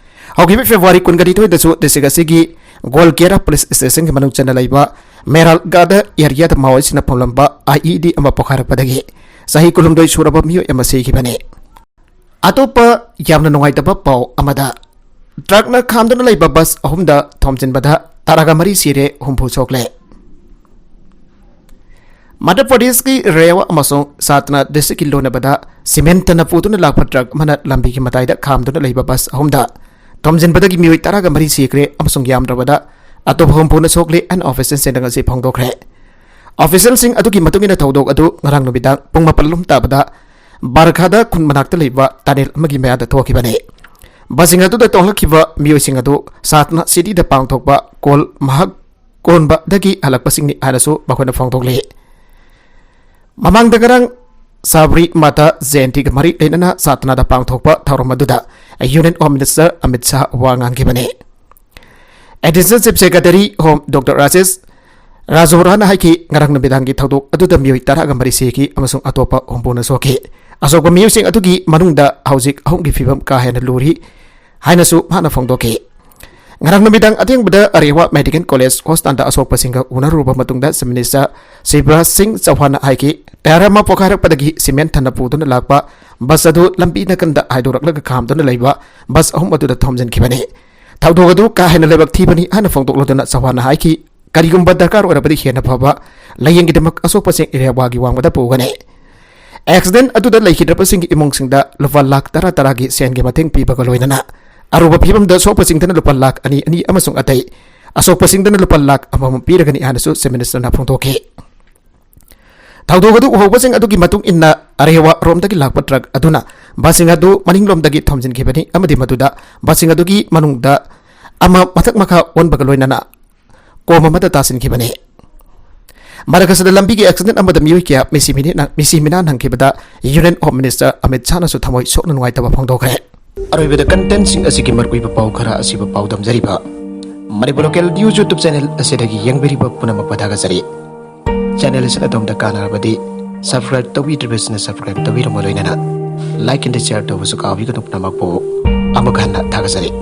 ꯍꯧꯈꯤꯕ ꯐꯦꯕ꯭ꯔꯨꯋꯥꯔꯤ ꯀꯨꯟꯒꯅꯤꯊꯣꯏꯗꯁꯨ ꯗꯤꯁꯇ꯭ꯔꯤꯛ ꯑꯁꯤꯒꯤ ꯒꯣꯜꯀꯦꯔꯥ ꯄꯨꯂꯤꯁ ꯁ꯭ꯇꯦꯁꯟꯒꯤ ꯃꯅꯨꯡ ꯆꯟꯅ ꯂꯩꯕ ꯃꯦꯔꯥꯜꯒꯥꯗ ꯑꯦꯔꯤꯌꯥꯗ ꯃꯥꯑꯣꯏꯁꯤꯡꯅ ꯐꯣꯡꯂꯝꯕ IED ꯑꯃ ꯄꯣꯈꯥꯏꯔꯛꯄꯗꯒꯤ ꯆꯍꯤ ꯀꯨꯟꯍꯨꯝꯗꯣꯏ ꯁꯨꯔꯕ ꯃꯤꯑꯣꯏ ꯑꯃ ꯁꯤꯈꯤꯕꯅꯤ꯫ ꯑꯇꯣꯞꯄ ꯌꯥꯝꯅ ꯅꯨꯡꯉꯥꯏꯇꯕ ꯄꯥꯎ ꯑꯃꯗ, ꯇ꯭ꯔꯛꯅ ꯈꯥꯝꯗꯨꯅ ꯂꯩꯕ ꯕꯁ ꯑꯍꯨꯝꯗ ꯊꯣꯝꯖꯤꯟꯕꯗ ꯇꯔꯥꯒ ꯃꯔꯤ ꯁꯤꯔꯦ, ꯍꯨꯝꯐꯨ ꯁꯣꯛꯂꯦ꯫ ꯃꯙ꯭ꯌ ꯄ꯭ꯔꯗꯦꯁꯀꯤ ꯔꯦꯋꯥ ꯑꯃꯁꯨꯡ ꯁꯥꯇꯅꯥ ꯗꯤꯁꯇ꯭ꯔꯤꯛꯀꯤ ꯂꯣꯟꯅꯕꯗ ꯁꯤꯃꯦꯟ ꯊꯟꯅ ꯄꯨꯗꯨꯅ ꯂꯥꯛꯄ ꯇ꯭ꯔꯛ ꯑꯃꯅ ꯂꯝꯕꯤꯒꯤ ꯃꯇꯥꯏꯗ ꯈꯥꯝꯗꯨꯅ ꯂꯩꯕ ꯕꯁ ꯑꯍꯨꯝꯗ ꯊꯣꯝꯖꯤꯟꯕꯗꯒꯤ ꯃꯤꯑꯣꯏ ꯇꯔꯥꯒ ꯃꯔꯤ ꯁꯤꯈ꯭ꯔꯦ ꯑꯃꯁꯨꯡ ꯌꯥꯝꯗ꯭ꯔꯕꯗ ꯑꯇꯣꯞꯄ ꯍꯨꯝꯐꯨꯅ ꯁꯣꯛꯂꯦ ꯍꯥꯏꯅ ꯑꯣꯐꯤꯁꯤꯌꯦꯜꯁꯤꯡꯅ ꯉꯁꯤ ꯐꯣꯡꯗꯣꯛꯈ꯭ꯔꯦ꯫ ꯑꯣꯐꯤꯁꯤꯌꯦꯜꯁꯤꯡ ꯑꯗꯨꯒꯤ ꯃꯇꯨꯡ ꯏꯟꯅ ꯊꯧꯗꯣꯛ ꯑꯗꯨ ꯉꯔꯥꯡ ꯅꯨꯃꯤꯗꯥꯡ ꯄꯨꯡ ꯃꯥꯄꯜ ꯂꯣꯝ ꯇꯥꯕꯗ ꯕꯥꯔꯈꯥꯗ ꯈꯨꯟ ꯃꯅꯥꯛꯇ ꯂꯩꯕ ꯇꯅꯦꯜ ꯑꯃꯒꯤ ꯃꯌꯥꯗ ꯊꯣꯛꯈꯤꯕꯅꯤ꯫ ꯕꯁꯁꯤꯡ ꯑꯗꯨꯗ ꯇꯣꯡꯂꯛꯈꯤꯕ ꯃꯤꯑꯣꯏꯁꯤꯡ ꯑꯗꯨ ꯁꯥꯇꯅꯥ ꯁꯤꯇꯤꯗ ꯄꯥꯡꯊꯣꯛꯄ ꯀꯣꯜ ꯃꯍꯥꯛ ꯀꯣꯟꯕꯗꯒꯤ ꯍꯜꯂꯛꯄꯁꯤꯡꯅꯤ ꯍꯥꯏꯅꯁꯨ ꯃꯈꯣꯏꯅ ꯐꯣꯡꯗꯣꯛꯂꯤ꯫ ꯃꯃꯥꯡꯗ ꯉꯔꯥꯡ ꯁꯕꯔꯤ ꯃꯥꯇꯥ ꯖꯌꯦꯟꯇꯤꯒ ꯃꯔꯤ ꯂꯩꯅꯅ ꯁꯥꯇꯅꯥꯗ ꯄꯥꯡꯊꯣꯛꯄ ꯊꯧꯔꯝ ꯑꯗꯨꯗ Union Home Minister Amit Shah ꯋꯥ ꯉꯥꯡꯈꯤꯕꯅꯤ꯫ Additional Chief Secretary Home Doctor Rajesh ꯔꯥꯖꯣꯔꯥꯅ ꯍꯥꯏꯈꯤ, ꯉꯔꯥꯡ ꯅꯨꯃꯤꯗꯥꯡꯒꯤ ꯊꯧꯗꯣꯛ ꯑꯗꯨꯗ ꯃꯤꯑꯣꯏ ꯇꯔꯥꯒ ꯃꯔꯤ ꯁꯤꯈꯤ ꯑꯃꯁꯨꯡ ꯑꯇꯣꯞꯄ ꯍꯨꯝꯐꯨꯅ ꯁꯣꯛꯈꯤ꯫ ꯑꯁꯣꯛꯄ ꯃꯤꯑꯣꯏꯁꯤꯡ ꯑꯗꯨꯒꯤ ꯃꯅꯨꯡꯗ ꯍꯧꯖꯤꯛ ꯑꯍꯨꯝꯒꯤ ꯐꯤꯕꯝ ꯀꯥ ꯍꯦꯟꯅ ꯂꯨꯔꯤ ꯍꯥꯏꯅꯁꯨ ꯃꯍꯥꯛꯅ ꯐꯣꯡꯗꯣꯛꯈꯤ꯫ ꯉꯔꯥꯡ ꯅꯨꯃꯤꯗꯥꯡ ꯑꯊꯦꯡꯕꯗ ꯑꯔꯦꯋꯥ ꯃꯦꯗꯤꯀꯦꯜ ꯀꯣꯂꯦꯖ ꯍꯣꯁꯄꯤꯇꯥꯜꯗ ꯑꯁꯣꯛꯄꯁꯤꯡꯒ ꯎꯅꯔꯨꯔꯕ ꯃꯇꯨꯡꯗ Chief Minister ꯁꯤꯕꯔꯥꯖ ꯁꯤꯡ ꯆꯧꯍꯥꯟꯅ ꯍꯥꯏꯈꯤ, ꯇꯌꯥꯔ ꯑꯃ ꯄꯣꯈꯥꯏꯔꯛꯄꯗꯒꯤ ꯁꯤꯃꯦꯟ ꯊꯟꯅ ꯄꯨꯗꯨꯅ ꯂꯥꯛꯄ ꯕꯁ ꯑꯗꯨ ꯂꯝꯕꯤ ꯅꯥꯀꯟꯗ ꯍꯥꯏꯗꯣꯔꯛꯂꯒ ꯈꯥꯝꯗꯨꯅ ꯂꯩꯕ ꯕꯁ ꯑꯍꯨꯝ ꯑꯗꯨꯗ ꯊꯣꯝꯖꯤꯟꯈꯤꯕꯅꯤ꯫ ꯊꯧꯗꯣꯛ ꯑꯗꯨ ꯀꯥ ꯍꯦꯟꯅ ꯂꯥꯏꯕꯛ ꯊꯤꯕꯅꯤ ꯍꯥꯏꯅ ꯐꯣꯡꯗꯣꯛꯂꯗꯨꯅ ꯆꯧꯍꯥꯟꯅ ꯍꯥꯏꯈꯤ, ꯀꯔꯤꯒꯨꯝꯕ ꯗꯔꯀꯥꯔ ꯑꯣꯏꯔꯕꯗꯤ ꯍꯦꯟꯅ ꯐꯕ ꯂꯥꯌꯦꯡꯒꯤꯗꯃꯛ ꯑꯁꯣꯛꯄꯁꯤꯡ ꯑꯔꯦꯋꯥꯒꯤ ꯋꯥꯡꯃꯗ ꯄꯨꯒꯅꯤ꯫ ꯑꯦꯛꯁꯤꯗꯦꯟ ꯑꯗꯨꯗ ꯂꯩꯈꯤꯗ꯭ꯔꯕꯁꯤꯡꯒꯤ ꯏꯃꯨꯡꯁꯤꯡꯗ ꯂꯨꯄꯥ ꯂꯥꯈ ꯇꯔꯥ ꯇꯔꯥꯒꯤ ꯁꯦꯟꯒꯤ ꯃꯇꯦꯡ ꯄꯤꯕꯒ ꯂꯣꯏꯅꯅ ꯑꯔꯨꯕ ꯐꯤꯕꯝꯗ ꯁꯣꯛꯄꯁꯤꯡꯗꯅ ꯂꯨꯄꯥ ꯂꯥꯈ ꯑꯅꯤ ꯑꯅꯤ ꯑꯃꯁꯨꯡ ꯑꯇꯩ ꯑꯁꯣꯛꯄꯁꯤꯡꯗꯅ ꯂꯨꯄꯥ ꯂꯥꯈ ꯑꯃꯃꯝ ꯄꯤꯔꯒꯅꯤ ꯍꯥꯏꯅꯁꯨ Chief Minister ꯅ ꯐꯣꯡꯗꯣꯛꯈꯤ꯫ ꯊꯧꯗꯣꯛ ꯑꯗꯨ ꯎꯍꯧꯕꯁꯤꯡ ꯑꯗꯨꯒꯤ ꯃꯇꯨꯡ ꯏꯟꯅ ꯑꯔꯦꯋꯥ ꯔꯣꯝꯗꯒꯤ ꯂꯥꯛꯄ ꯇ꯭ꯔꯛ ꯑꯗꯨꯅ ꯕꯁꯁꯤꯡ ꯑꯗꯨ ꯃꯅꯤꯡꯂꯣꯝꯗꯒꯤ ꯊꯣꯝꯖꯤꯟꯈꯤꯕꯅꯤ ꯑꯃꯗꯤ ꯃꯗꯨꯗ ꯕꯁꯁꯤꯡ ꯑꯗꯨꯒꯤ ꯃꯅꯨꯡꯗ ꯑꯃ ꯃꯊꯛ ꯃꯈꯥ ꯑꯣꯟꯕꯒ ꯂꯣꯏꯅꯅ ꯀꯣꯝ ꯑꯃꯗ ꯇꯥꯁꯤꯟꯈꯤꯕꯅꯤ꯫ ꯃꯔꯛ ꯑꯁꯤꯗ ꯂꯝꯕꯤꯒꯤ ꯑꯦꯛꯁꯤꯗꯦꯟ ꯑꯃꯗ ꯃꯤꯑꯣꯏ ꯀꯌꯥ ꯃꯤꯁꯤ ꯃꯤꯅꯤ-, ꯃꯤꯁꯤ ꯃꯤꯅꯥ ꯅꯪꯈꯤꯕꯗ Union Home Minister ꯑꯃꯤꯠ ꯁꯥꯍꯅꯁꯨ ꯊꯃꯣꯏ ꯁꯣꯛꯅ ꯅꯨꯡꯉꯥꯏꯇꯕ ꯐꯣꯡꯗꯣꯛꯈ꯭ꯔꯦ꯫ ꯑꯔꯣꯏꯕꯗ content ꯁꯤꯡ ꯑꯁꯤꯒꯤ ꯃꯔꯨꯑꯣꯏꯕ ꯄꯥꯎ ꯈꯔ ꯑꯁꯤꯕꯨ ꯄꯥꯎꯗꯝꯖꯔꯤꯕ Manipur Local News YouTube channel ꯑꯁꯤꯗꯒꯤ ꯌꯦꯡꯕꯤꯔꯤꯕ ꯄꯨꯝꯅꯃꯛꯄꯨ ꯊꯥꯒꯠꯆꯔꯤ꯫ Channel ꯑꯁꯤꯅ ꯑꯗꯣꯝꯗ ꯀꯥꯟꯅꯔꯕꯗꯤ subscribe ꯇꯧꯕꯤꯗ꯭ꯔꯤꯕꯁꯤꯡꯅ subscribe ꯇꯧꯕꯤꯔꯝꯕ ꯂꯣꯏꯅꯅ like and share ꯇꯧꯕꯁꯨ ꯀꯥꯎꯕꯤꯒꯅꯨ ꯄꯨꯝꯅꯃꯛꯄꯨ꯫ ꯑꯃꯨꯛ ꯍꯟꯅ ꯊꯥꯒꯠꯆꯔꯤ꯫